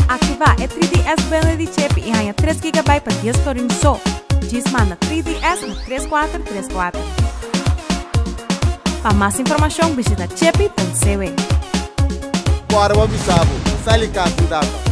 Activa e 3DS. 3DS bundle di Chippy i haña 3 GB pa 10 florin so. Djis manda 3DS na 3434. Pa mas informashon bishita chippy.cw.
Bora bo bisa bo, sali kas sin data.